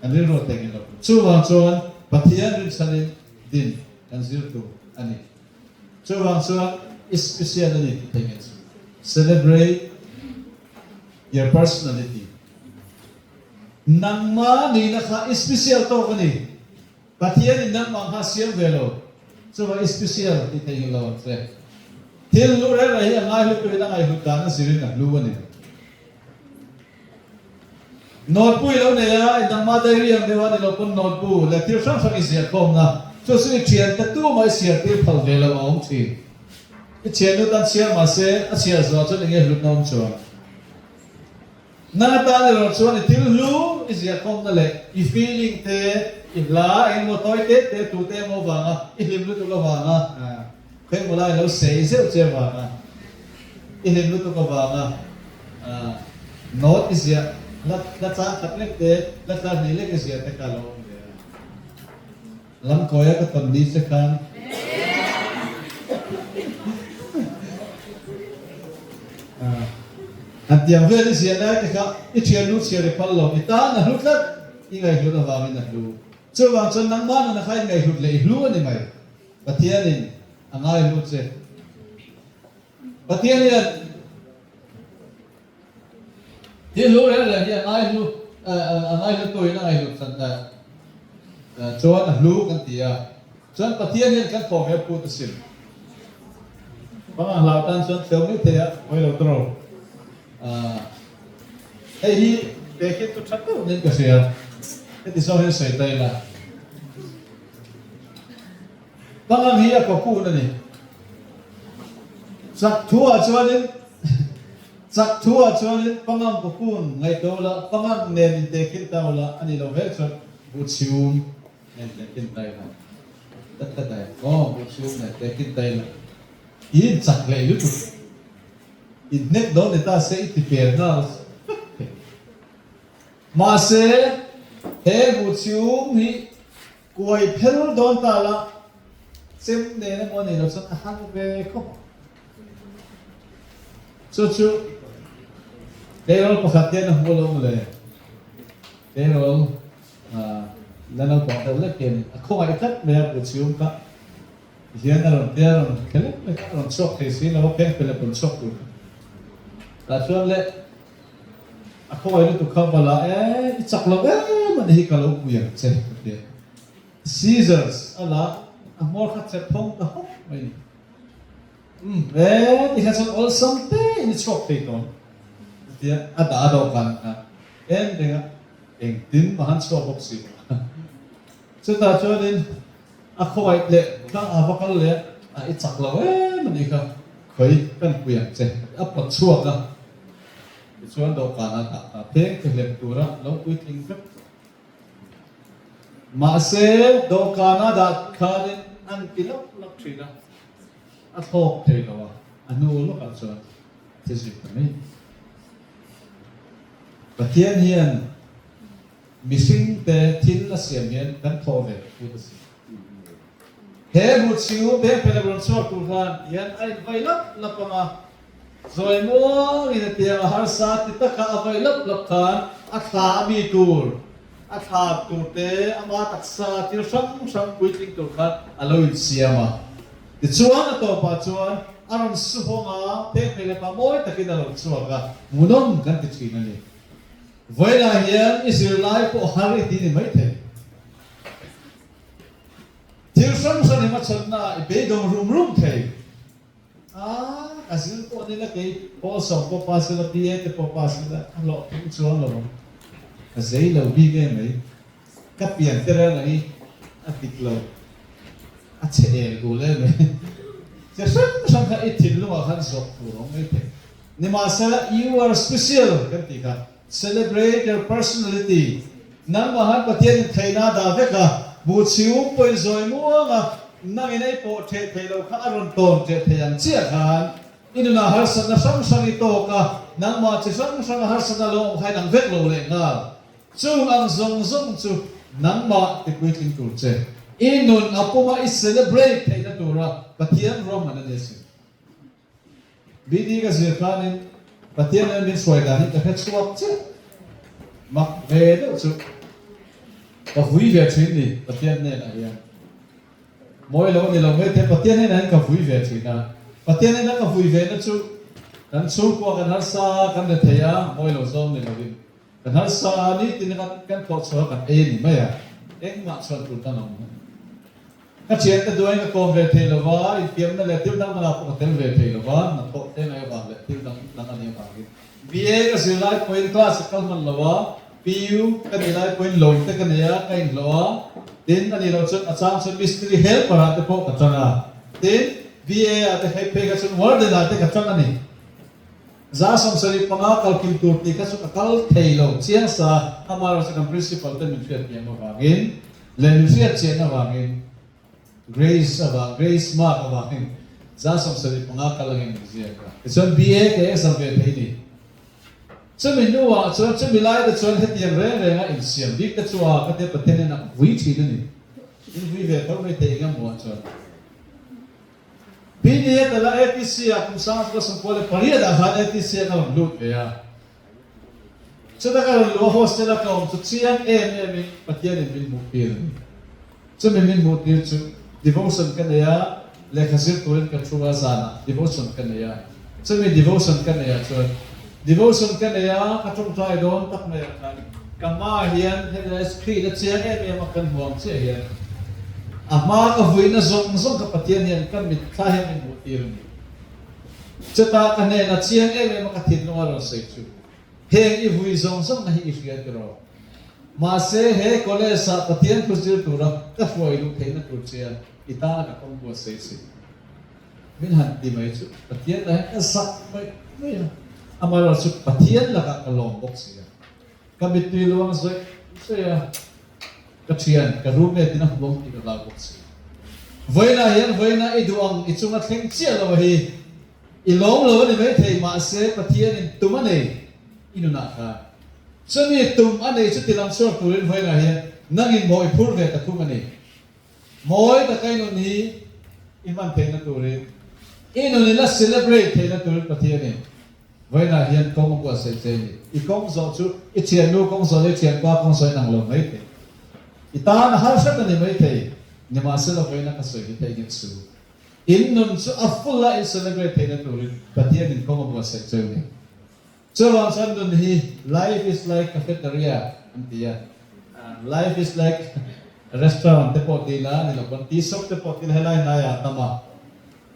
Kan rilru a teng lo. Chuvang chuan Pathian rinchhanin din kan zir tur a ni. Chuvang chuan i special a ni tih thei nge chu. Celebrate your personality. Nangmah nihna kha i special tawk a ni. Pathianin nangmah kha a siam ve lo. Chuvang i special tih thei lo ang che. Thil hlu reng reng hi a ngaihlutuin a ngaihhlut dan a zirin a hlu a ni. Notebook i lo nei a, i nangmah diary ang deuh a ni lo pawn notebook leh thil hrang hrang i ziah khawmna chu chu i thiante tumah i chhiar tir phal ve lo a awm thin. I thiannu tan chhiar mah se a chhiar zuah chuan enge hlutna awm chuang. Nang atan erawh chuan i thil hlu i ziah khawmna leh i feeling te, i hla engemaw tawi te te tu te emaw avanga i hlim lutuk avanga khawi maw lai lo sei zeuh che avanga I hlim lutuk avanga note i ziah hla hla chang khat lek te, hla tlar hnih lek i ziah te kha a lo awm ve a. Lamkawia ka tawn ni che khan han tiang vel i ziah lai te kha i thiannu chhiar i phal lo, i tan a hlu tlat, i ngaihhlut avangin a hlu. Chuvang chuan nangmah nuna kha i ngaihhlut leh i hlu a ni mai. Pathianin a ngaihlu che. Pathian hian thil hlu reng reng hi a ngaihlu a ngaihlu tuin a ngaihhlut san chuan a hlu kan ti a, chuan Pathian hian kan thawm he phut asin. Panga hlau tan chuan tleu mai thei a, hawi lo tawrh. Hei hi pekhin chu tha deuh niin ka hria, heti zawng hian sawi ta ila. Pangang hi a kawkun a ni. Chak thu ah chuanin Chak thu ah chuanin pangang cocoon ngaihtuah ula, pangang nen intehkhin ta ula a nih loh vek chuan buhchhium nen tehkhin ta ila. Tat tat ai aw buhchhium nen tehkhin ta ila. I inchak leh lutuk. Inhnek dawn ni ta se i ti per nghal vek thei. Mahse he buhchhium hi Kuai phel dawn ta la, chem nen emaw nei lo chuan a har ve khawp ang. Chu chu tleirawl pakhat hian a hmu lo maw le? Tleirawl la naupang deuh lek hian a khawngaih tlat mai a, Buhchium kha hian a rawn tia rawn khe lek lek a, a rawn chhuak thei si lo a, pheng pel a rawn chhuak tur kha. Tah chuan le A khawngaih lutuk kha va la e, i chak lo em a ni hi ka lo pui ang che ka ti a. Scissors a la a hmawr kha chep phawng ta hawk mai ni. Umm e ti kha chuan awlsam te in i chhuak thei tawh ang a ti a, a dah a dawhkan kha en reng a, engtin mah han chhuak bawk si lo. Chutah chuanin a khawngaih leh kha a va kal leh a, i chak lo em a nih kha, khawi kan pui ang che a pawt chhuak a. Tichuan dawhkanah dah ta pheng te hlep tura lo puitling vek tawh. Mahse dawhkana dah khanin an ti lawk lawk thin a, a thlawk thei lo a, a hnu lawkah chuan thi zui ta mai. Pathian hian mihring te thil a siam hian kan thawh ve phut a si. He buhchiu bengphelep rawn chhuak tur khan hian a invai lap lap ang a, Zawi muangin a tiang a harsa ti taka a vaih lap lap khan a thla a mi tur, a thla tur te, ama taksa thil hrang hrang puitling tur khan a lo insiam a. Tichuan a tawpah chuan a rawn su hawng a, pheng hmel pa mawi takin a lo chhuak a, hmuhnawm kan ti thin a ni. Vawiinah hian i zirlai pawh har i ti ni maithei. Thil hrang hrang i hmachhawnnaah i beidawng rum rum thei. A, ka zir pawh ni la kei pawl sawm pawh pass ila, BA te pawh pass ila, a hlawh thung chuang lo ang. Ka zei lo bik em mai. Ka pian te reng ang hi a dik lo, a chhe el ul em mai. Che hrang hrang kha i thinlungah khan zawh tur a awm mai thei. Nimahsela, you are special kan tih kha, celebrate your personality, nangmah han Pathianin theihna a dah vek a, buhchium pawhin zawi muang a, nangin ei pawh ṭheh theih loh kha a rawn tawn ṭeh thei ang chiah khan i nunah harsatna hrang hrang i tawk a, nangmah chi hrang hranga harsatna lo awm kha in ang vek lo leh nghal. Chung ang zawng zawng chu nangmah tipuitling tur che, i nun a puma i celebrate theihna tura Pathian ruahman a ni asin. BD ka zir khanin Pathian hian min hruai dan hi ka hre chhuak chiah. Mak ve deuh chu ka vui ve thin ni Pathian hnenah hian. Mawi lo ni lo mai te Pathian hnenah hian ka vui ve thin a. Pathian hnena ka vui ve na chu kan chhungkua kan harsa kan re thei a, mawi lo zawng ni lovin Kan harsa a nitin kan kan thawh chhuah a kan ei a ni mai a, engmah chhuan tur dang a awm lo. Ka thiante duain ka kawm ve thei lo va, infiamna leh thil dang dangah pawh ka tel ve thei lo va, hnathawh te ngai avang leh thil dang dang a nih avangin. BA ka zir lai pawhin class ka kal hman lo a, PU ka nih lai pawhin loan te ka nei a, ka inhlawh a, tin a nih loh chuan a chang chuan mistiri helper ah te pawh ka tang a, tin BA ah te hei phei kha chuan warden ah te ka tang a ni. 75% kalkim tur tih kha chu ka kal thei lo chiang sa, amaherawhchu kan principal te min hriat thiam avangin leh min hriat chian avangin Grace avang Grace mark avangin 75% kal angin min ziak a. Tichuan BA ka exam ve thei ni. Chumi hnuah chuan chumi lai te chuan hetiang reng renga insiam bik te chu a ka tia Pathian hian a vui thin a ni. In vui ve tho mai thei engemaw ah chuan. BDA tala ATC ah kum sang chu ka 98 ah khan ATC ah ka rawn lut ve a. Chuta ka rawn luh a hostel a ka awm chu chiang em em in Pathian in min hmuh tir a ni. Chumi min hmuh tir chu devotion ka nei a, lehkha zir turin ka thu a zanah devotion ka nei a. Chumi devotion ka nei ah chuan devotion ka nei a ka tawngtai dawn tak mai ah khan ka hma hian heti screen a chiang em em a kan hmu ang chiah hian a hma ka vuina zawng zawng kha Pathian hian ka mitthla hian min hmuh tir a ni. Chutah ka hnena chiang em em a ka thinlung a rawn sawi chu heng i vui zawng zawng na hi i hria tiraw? Mahse he college ah Pathian thu zir tura ka hruai luh theihna tur che a i tana ka kawng buatsaih si. Min han ti mai chu Pathian lah hian ka zak mai mai a, amaherawhchu Pathian lakah ka lawm bawk si a, ka mittui luang zawih zawih a, ka thian ka roommate in a hmu ang tih ka hlau bawk si. Vawiinah hian vawiinah i duh ang i chunga thleng chiah lo hi i lawm lo a ni maithei mahse Pathianin tum a nei i nunah khan chumi tum a nei chu ti lang chhuak turin vawiinah hian nangin maw i phur ve ta thung a ni. Mawi taka i nun hi i hman theihna turin, i nun i la celebrate theihna turin Pathianin vawiinah hian kawng a buatsaih che a ni. I kawng zawh chu i thiannu kawng zawh leh i thianpa kawng zawh inang lo mai thei. I tan a har hret a ni mai thei. Nimahsela vawiina ka sawi hi theihnghilh su. In nun chu a full a in celebrate theihna turin Pathianin kawng a buatsaih che a ni. Chuvang chuan nun hi life is like cafeteria an ti a, life is like restaurant te pawh ti ila ni lo pawn tea shop te pawh ti ila helai hnaiah a tam a.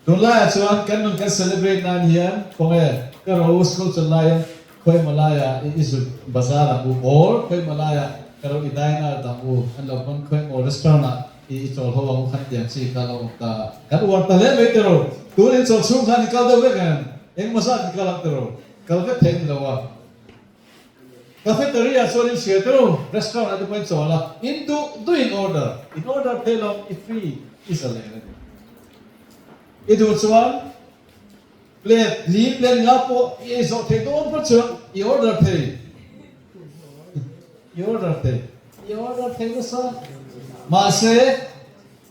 Tunlaiah chuan kan nun kan celebrate nan hian khawnge ka ro school chawlh laiin khawimaw laiah i i zut bazar ang u or khawimaw laiah ka ro i diner dang u an lo pawn khawimaw restaurant ah i i chawl ho ang u khan tiang chi kha a lo awm ta a. Kan uar ta hle mai tiraw tun in chawlh chhung khan i kal deuh vek em? Engmaw zat i kal ang tiraw? Kal vek theih ni lo a. Cafeteria chuan in hria tiraw? Restaurant ah te pawh in chawl a, in duh duh in order, in order thei lo, i free, i za leh a ni. I duh chuan plate li plate nga pawh i ei zawh theih dawn phawt chuan i order thei, i order thei, i order thei nasa. Mahse,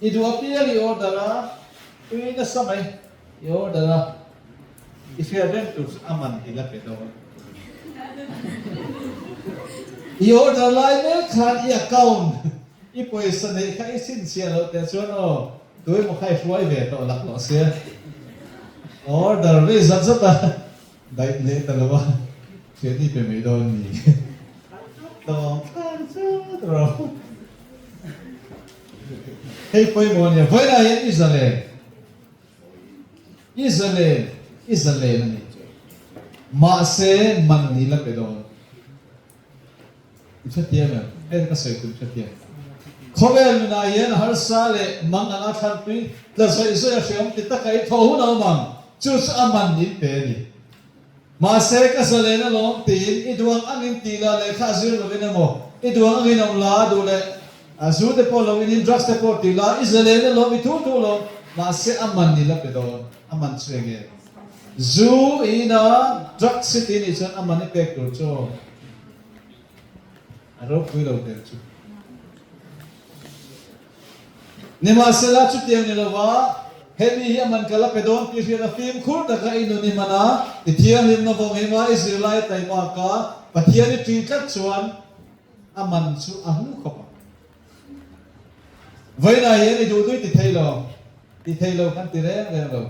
i duh apiang i order a, tui nasa mai. I order a, i hriat reng tur chu a man i la pe dawn. I order lai mek khan i account, i pawisa neih kha i chhinchhiah loh teh chuan aw, tu emaw kha i hruai ve tawh lak loh sia. Order vei zat zat a, daih leh ta lo a, hriat i pe mai dawn ni. Tawng thlak zat rawh. Hei pawimawh a nia, vawiinah hian i zalen. I zalen, i zalen a ni. Mahse, man ni la pe dawn. I hrethiam em? Hei ka sawi tum hrethiam. Khawvel nunah hian harsa leh mang anga thlanpui tla zawih zawih a hreawm ti taka i thawh hun a awm ang. Chu chu a man in pe a ni. Mahse, ka zalen alawm tiin i duang angin tih lah lehkha a zir lovin emaw, i duang angin awm la duh leh zu te pawh lo inin drugs te pawh tih la, i zalen alawm, i thu thu alawm, mahse a man i la pe dawn, a man chu enge? Zu i ina drugs i tih nih chuan a man i pek tur chu a ropui lo der chu. Nimahsela, chutiang ni lova, hemi hi a man kal a pe dawn tih hriat a fimkhur taka i nun i hman a, i thianghlimna vawng hima i zirlai taima ka Pathian i ṭih tlat chuan a man chu a hlu khawp ang. Vawiinah hian i duh dui ti thei lo, ti thei lo kan ti reng reng lo.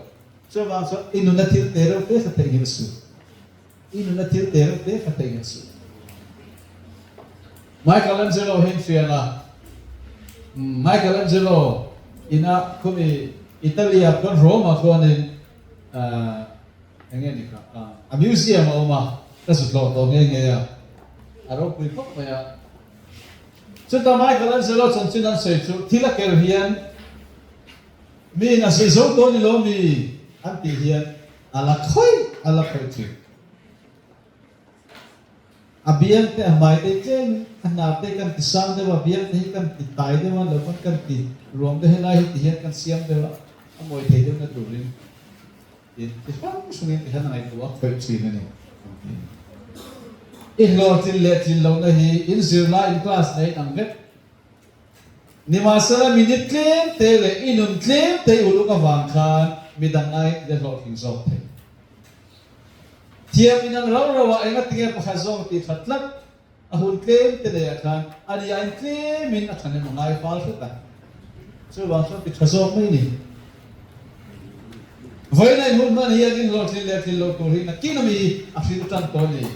Chuvang chuan i nuna thil te reuh te kha theihnghilh suh. I nuna thil te reuh te kha theihnghilh suh. Michelangelo hi in a, Michelangelo ina khumi Italy ah khuan Rome ah khuanin eng nge ni kha a museum a awm a, ka zut hlawh tawh nghe nghe a, a ropui khawp mai a. Chuta Michelangelo chanchin an sawi chu thil a ker hian miin a zui zo tawh ni lo mi an tih hian a la khawih a la khawih thin. A biang te a hmai te tlem a hnar te kan ti sang deuh a, biang te hi kan ti tai deuh a, lo pawn kan ti ruam deuh helai hi ti hian kan siam deuh a, a mawi thei deuh na turin tin ti hrang hrangin ti hian a ngaihtuah a khawih thin a ni an ti. I hlawhtlin leh tlin lohna hi in zirlai in class nei ang vek. Nimahsela minute tlem te leh i nun tlem te i uluk avang khan midang ai le hlawhtling zawk thei. Thiam in ang rau rau ah enga tinge pakhat zawk tih that tlat a hun tlem te nei ah khan a ni ain tlem in a thanem a ngai fal hret a. Chuvang chuan ti tha zawk mai ni. Vawiin a in hun hman hian in hlawhtlin leh tlin loh tur hi nakin ami a hril tan tawh a ni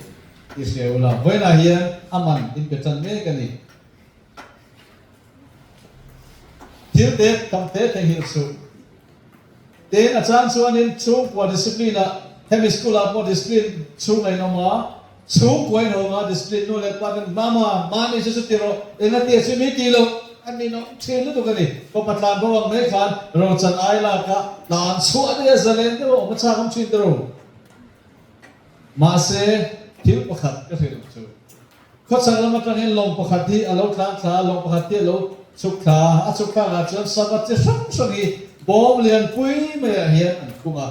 tih hria ula. Vawiin ah hian a man in pe tan mek a ni. Thil te tam te theihnghilh suh. Tin, a chang chuanin chhungkua discipline ah, hemi school ah pawh discipline chhung a inawm a, chhungkua inawm a discipline nu leh pa ten mama, mahni chu chu ti rawh, enga ti a chu mi ti loh. A ninawm thin lutuk a ni. Fapa tlan bo ang mai khan rochan ai lak a tlan chhuah daih a zalen deuh a awm a chak awm thin tawh. Mahse, thil pakhat ka hrilh ang chu. Khawchhak lam atang hian lawng pakhat hi a lo tlan thla a, lawng pakhat hi a lo chhuk thla a, a chhuk thlakah chuan sava chi hrang hrang hi bawm lianpui maiah hian an khung a.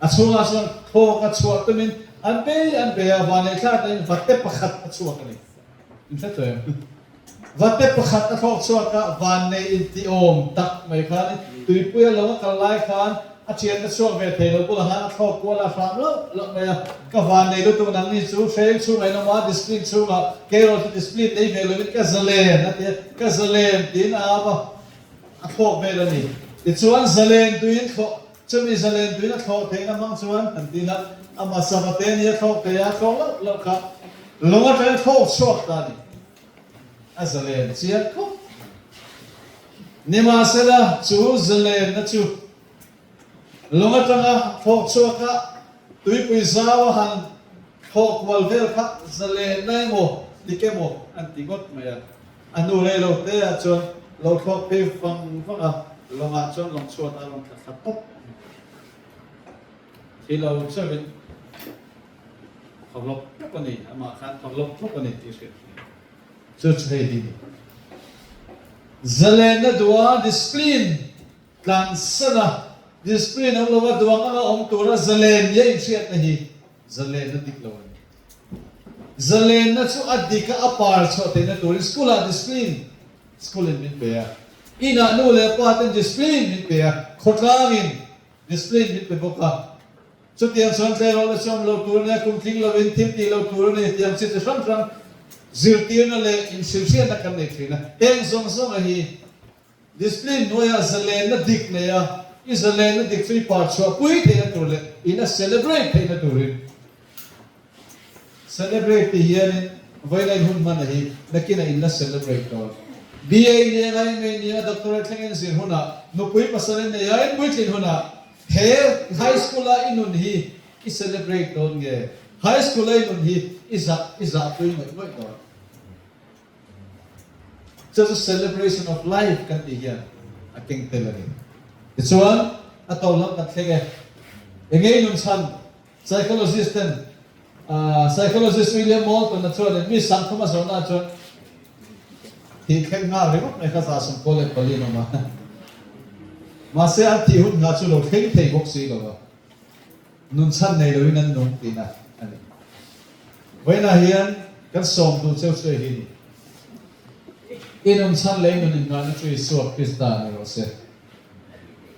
A chhungah chuan thawk a chhuah tumin an bei an bei a, vanneih thlak takin vate pakhat a chhuak a ni. In hre tawh em? Vate pakhat a thlawk chhuak a, vanneih intiawm tak mai khan tuipuia lo a kal lai khan a thian a chhuak ve thei lo bulah khan a thlawk kual a hram loh loh mai a. Ka vannei lutuk nangni chu hreng chhungah in awm a, discipline chhungah keirawl chu discipline nei ve lovin ka zalen a ti a, ka zalen tiin a au a, a thlawk vel a ni. Tichuan zalen tuiin thlawh Chumi zalen tuin a thlawh theihna hmang chuan kan tin a, amah savate ni a thlawk thei a, thlawk loh loh kha lung atangin thlawk chhuak ta a ni. A zalen chiang khawp. Nimahsela chu zalenna chu lung atanga thlawk chhuak a, tuipui zau a han thlawh kual vel kha zalenna emaw dik emaw an ti ngawt mai a. A hnu rei lo te ah chuan lo thlawk phei vang vang a, lawng ah chuan lawng chhuat a rawn thla thla pawp a ni. Thi lo chauhin thaw lawp lawp a ni, amah khan thaw lawp lawp a ni tih hriat theih. Chu chu hei hi ni. Zalenna duha discipline tlansan a, discipline awm lova duang anga awm tura zalen nia inhriatna hi zalenna dik lo a ni. Zalenna chu a dik a, a par chhuah theihna turin school ah discipline school in min pe a, inah nu leh pa ten discipline min pe a, khawtlang in discipline min pe bawk a. Chutiang chuan tleirawl na chu awm lo tur a nia, kum tling lovin thil tih lo tur a ni tiang chi chi hrang hrang zirtirna leh inhrilhriatna kan nei thin a. Heng zawng zawng a hi Discipline hnuaiah zalenna dik nei a, i zalenna dik chu i par chhuah pui theihna tur leh in a celebrate theihna turin. Celebrate tih hianin vawiin a in hun hman a hi nakinah in la celebrate dawn. BA ni anga MA ni anga doctorate thleng in zir hunah, nupui pasal in nei a, in puitlin hunah he high school a i nun hi i celebrate dawn nge? High school a i nun hi i zah i zahpui ngawih ngawih dawn? Chu chu celebration of life kan tih hian a keng tel a ni. Tichuan, a to lam kan thleng e. Engei nun chhan psychologist ten psychologist William Moulton-a chuanin mi sangthum a zawhna chuan thih thleng nghal ringawt mai kha 94 in awm a. Mahse an thih hun nghah chu lo thleng thei bawk si lo a. Nun chhan nei loin an nung tihna a ni. Vawiinah hian kan sawm duh cheu chu hi ni. I nun chhan leh i nun innghahna chu Isua Krista ni rawh se.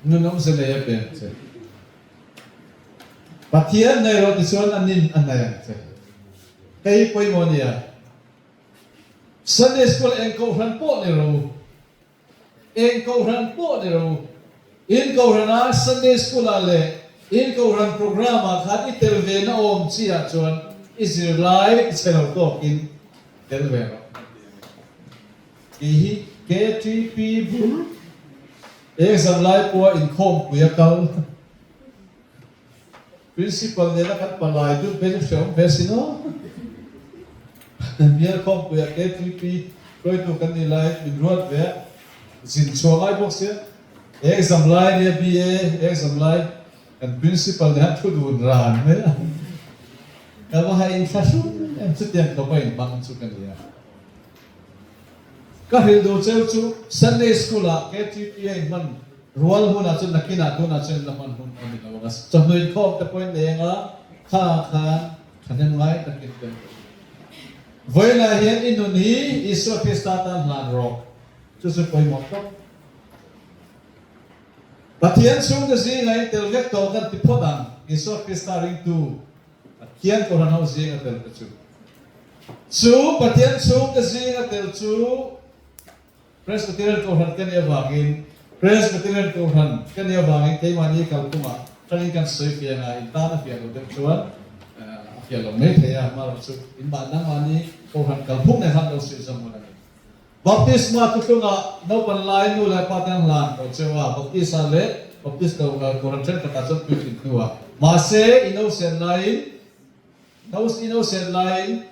Nun awmze nei a peng che. Pathian nei rawh tichuan a nin a nei ang che. Hei hi pawimawh a nia. Sunday School eng kohhran pawh ni rawh u. Eng kohhran pawh ni lo, in kohhrana Sunday School ah leh in kohhran program ah khan i tel ve na awm chi ah chuan i zirlai i chhe lo tawkin tel ve rawh an ti a ni. Kei hi KTP bul exam lai pawha inkhawmpui a kal Principal nena kan palai dun phei chu hreawm ve sin aw. Bial khawmpuiah KTP hruaitu kan nih laiin min ruat ve a, zin chhuah ngai bawk sia. Exam lai nia BA exam lai kan principal nen han thu dun ran mai a. Ka va ha inthlahrung em chutiang khawpa inhmang chu ka ni a. Ka hrilh duh cheu chu Sunday School ah KTP a inhman rual hunah chuan nakinah tunah chuan la hman hun awm in lo ang a, chawhnu inkhawm te pawhin nei anga kha ah khan thahnem ngai takin tel tur. Vawiinah hian i nun hi Isua Krista tan hlan rawh, chu chu pawimawh tawp. Pathian chhungte zingah in tel vek tawh kan ti phawt ang, Isua Krista ringtu Pathian Kohhran ho zinga tel te chu. Chu Pathian chhungte zinga tel chu Presbyterian Kohhran ka nih avangin, Presbyterian Kohhran ka nih avangin keimahni kalphungah tangin kan sawi fiah nga, in tan a fiah lo deuh chuan a fiah lo mai thei a, amaherawh chu in mah nangmahni Kohhran kalphung nen khan lo sawi zawng hun a ni. Baptisma thuthlungah naupan lai nu leh pa te an hlan tawh cheu a, Baptist-ah leh Baptist lo Kohhran thenkhatah chuan puitlin hnuah. Mahse, i nausen laiin, I nausen laiin,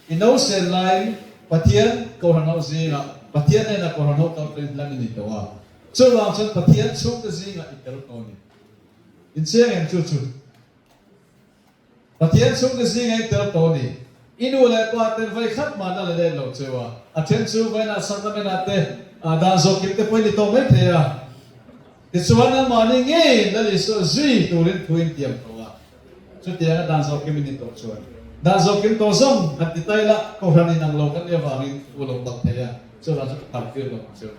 i nausen laiin Pathian Kohhran ho zingah. Pathian hnenah Kohhran ho kal tawhin hlan i ni tawh a. Chuvang chuan Pathian chhungte zingah i tel tawh a ni. Inchiang em chu chu? Pathian chhungte zingah i tel tawh a ni. I nu leh pa ten vai khat mah na la let lo cheu a, a then chu vainah sacrament-ah te dan zawh kim te pawh i ni tawh mai thei a. Tichuan anmahni ngeiin Lal Isua zui turin thu in tiam tawh a. Chutianga dan zawh kim i ni tawh chuan dan zawh kim tawh zawng han ti ta ila, Kohhran inang lo kan nih avangin u lo bak thei a, chuvang chu ka thar tir lo ang cheu.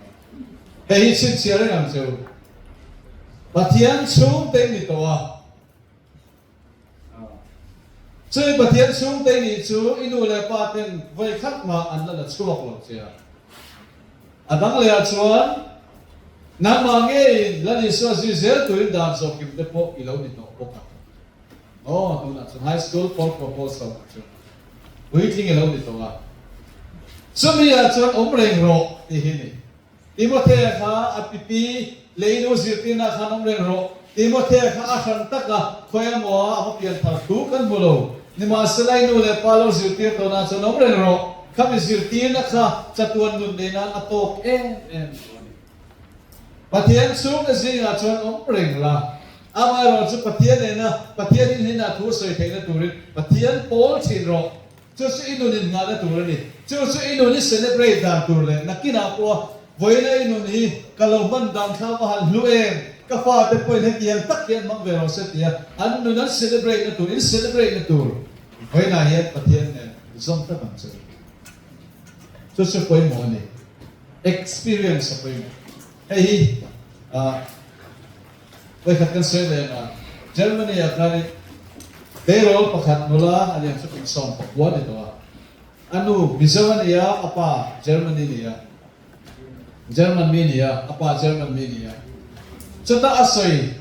Hei hi chhinchhiah reng ang cheu. Pathian chhungte i ni tawh a. Chui Pathian chhungte i nih chu i nu leh pa ten vawi khat mah an la la chhuak lo che a. A dang leh ah chuan nangmah ngeiin Lal Isua zui zel turin dan zawhkim te pawh i lo ni tawh bawk a. Aw, tunah chuan High School pawl proposal ah chuan puitling i lo ni tawh a. Chumi ah chuan awm reng rawh tih hi ni. Timothea kha a pipi leinu zirtirna khan awm reng rawh. Timothea kha a hran taka khawi emaw a va pian thar thu kan hmu lo. Nimahsela i nu leh pa lo zirtir tawhna chuan awm reng rawh. Khami zirtirna kha chatuan nun nei nan a tawk em em tawh a ni. Pathian chhungte zingah chuan awm reng la. Amaherawh chu Pathian nena Pathian inhlinah thu sawi theihna turin Pathian pawl thin rawh. Chu chu i nun innghahna tur a ni. Chu chu i nun i celebrate dan tur leh nakinah pawha vawiina i nun hi ka lo hman dan thla va han hlu em, ka fate pawhin hetiang tak hian hmang ve rawh se tia an nun an celebrate na tur, in celebrate na tur vawiinah hian Pathian nen zawm tak ang che u. Chu chu pawimawh a ni. Experience a pawimawh. Hei hi ah. Vawikhat kan sawi leh ang a, Germany ah khan tleirawl pakhat nula a lian chu kum 19 ni tawh a, a nu Mizo a ni a, a pa Germany ni a, German mi ni a, a pa German mi ni a. Chutah a sawi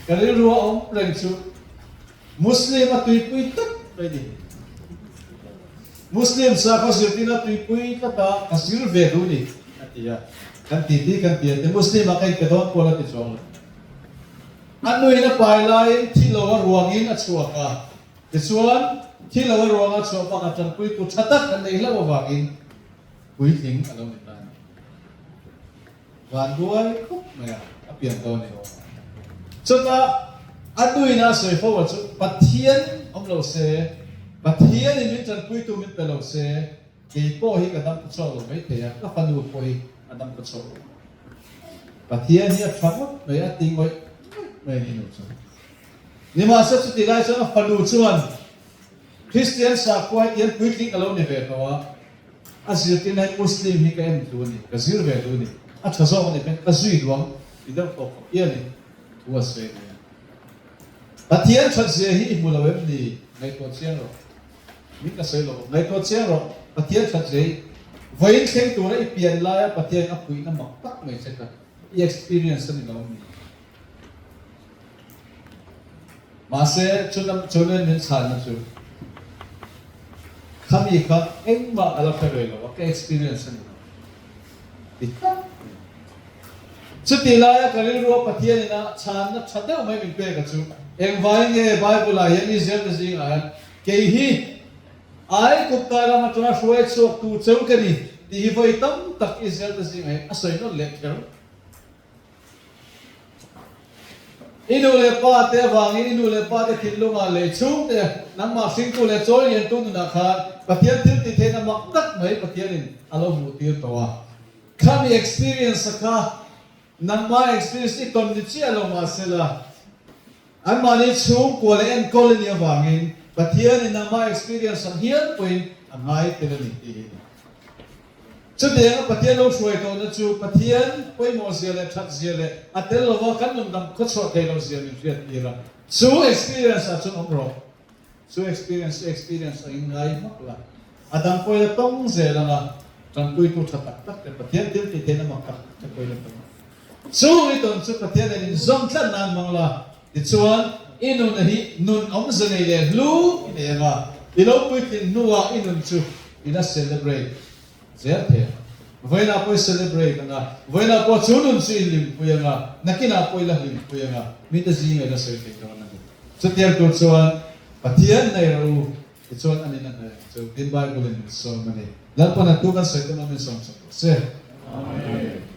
ka rilru a awm reng chu Muslim a tuipui tlat mai ni. Muslim sakhaw zirtirna tuipui tlata ka zir ve duh ni a ti a. Kan ti ti kan ti a ti Muslim ah ka inpe dawn kual a ti chuang lo. A nuin a pai laiin thi lo a ruangin a chhuak a, tichuan thi lo a ruanga chhuah bakah tanpuitu tha tak an neih hlauh avangin puitling a lo ni ta a ni. Vanduai khawp mai a, a pian dawn a ni. Chutah a nuin a sawi fo a chu Pathian awm lo se, Pathianin min tanpuitu min pe lo se, Kei pawh hi ka dam ka chhuak lo mai thei a, ka fanu pawh hi a dam ka chhuak lo. Pathian hi a tha ngawt mai, a ti ngawih ngawih mai a ni nu chu. Nimahse chuti lai chuan a fanu chuan Kristian sakhua hi tian puitling a lo ni ve tawh a, a zirtirna hi Muslim hi ka en duh a ni, ka zir ve duh a ni, a tha zawk a ni peng, ka zui duang ti deuh tawh khawp hialin thu a sawi a ni a. Pathian that zia hi i hmu lo em ni? Ngaihtuah chiang rawh. Min ka sawi lo ang. Ngaihtuah chiang rawh, Pathian that zei. Vawiin thleng tura i pian laia Pathian a puihna mak tak mai che kha i experience a ni lo mi? Mahse, chunam chunin min chhanna chu khami kha engmah a la hre ve lo a, ka experience a ni lo. Ti tak a ni. Chutih laia ka rilrua Pathian ina chhanna tha deuh mai min pek a chu, engvai nge Bible-ah hian Israel te zingah hian Kei hi Aigupta ram atanga hruai chhuak tu cheu ka ni tih hi vawi tam tak Israel te zingah hian a sawi nawn leh kher. I nu leh pa te avangin i nu leh pa te thinlungah lei chhung te nangmah hringtu leh chawi liantu nunah khan Pathian thil tih theihna mak tak mai Pathianin a lo hmuh tir tawh a. Khami experience a kha nangmah experience i tawn ni chiah lo mahsela, Anmahni chhungkua leh enkawl i nih avangin Pathianin nangmah experience ang hial pawhin a ngai tel a ni tih hi a ni. Chutianga Pathian lo hruai tawhna chu Pathian pawimawh zia leh that zia leh a tel lova kan nun dang khawchhuah thei lo zia min hriat tir a. Chu experience ah chuan awm rawh. Chu experience chu experience angin ngai hmak la. A dang pawhin a tawng zel anga tanpuitu tha tak tak te Pathian thil tih theihna mak tak tak te pawhin a tawng ang. Chu i tawn chu Pathian nen inzawm tlat nan hmang la, tichuan i nun hi nun awmze nei leh hlu i nei anga i lo puitlin hnuah i nun chu i la celebrate zel thei ang. Vawiinah pawh i celebrate anga, vawiinah pawh chu nun chu i hlimpui anga, nakinah pawh i la hlimpui anga, mite zinga i la sawi thei dawn a ni. Chutiang tur chuan Pathian nei rawh u, tichuan a nin a hnaih ang chu, tin Bible in min sawm a ni. Lalpan a tu kan sawi tum a min sawm chawp rawh se. Amen.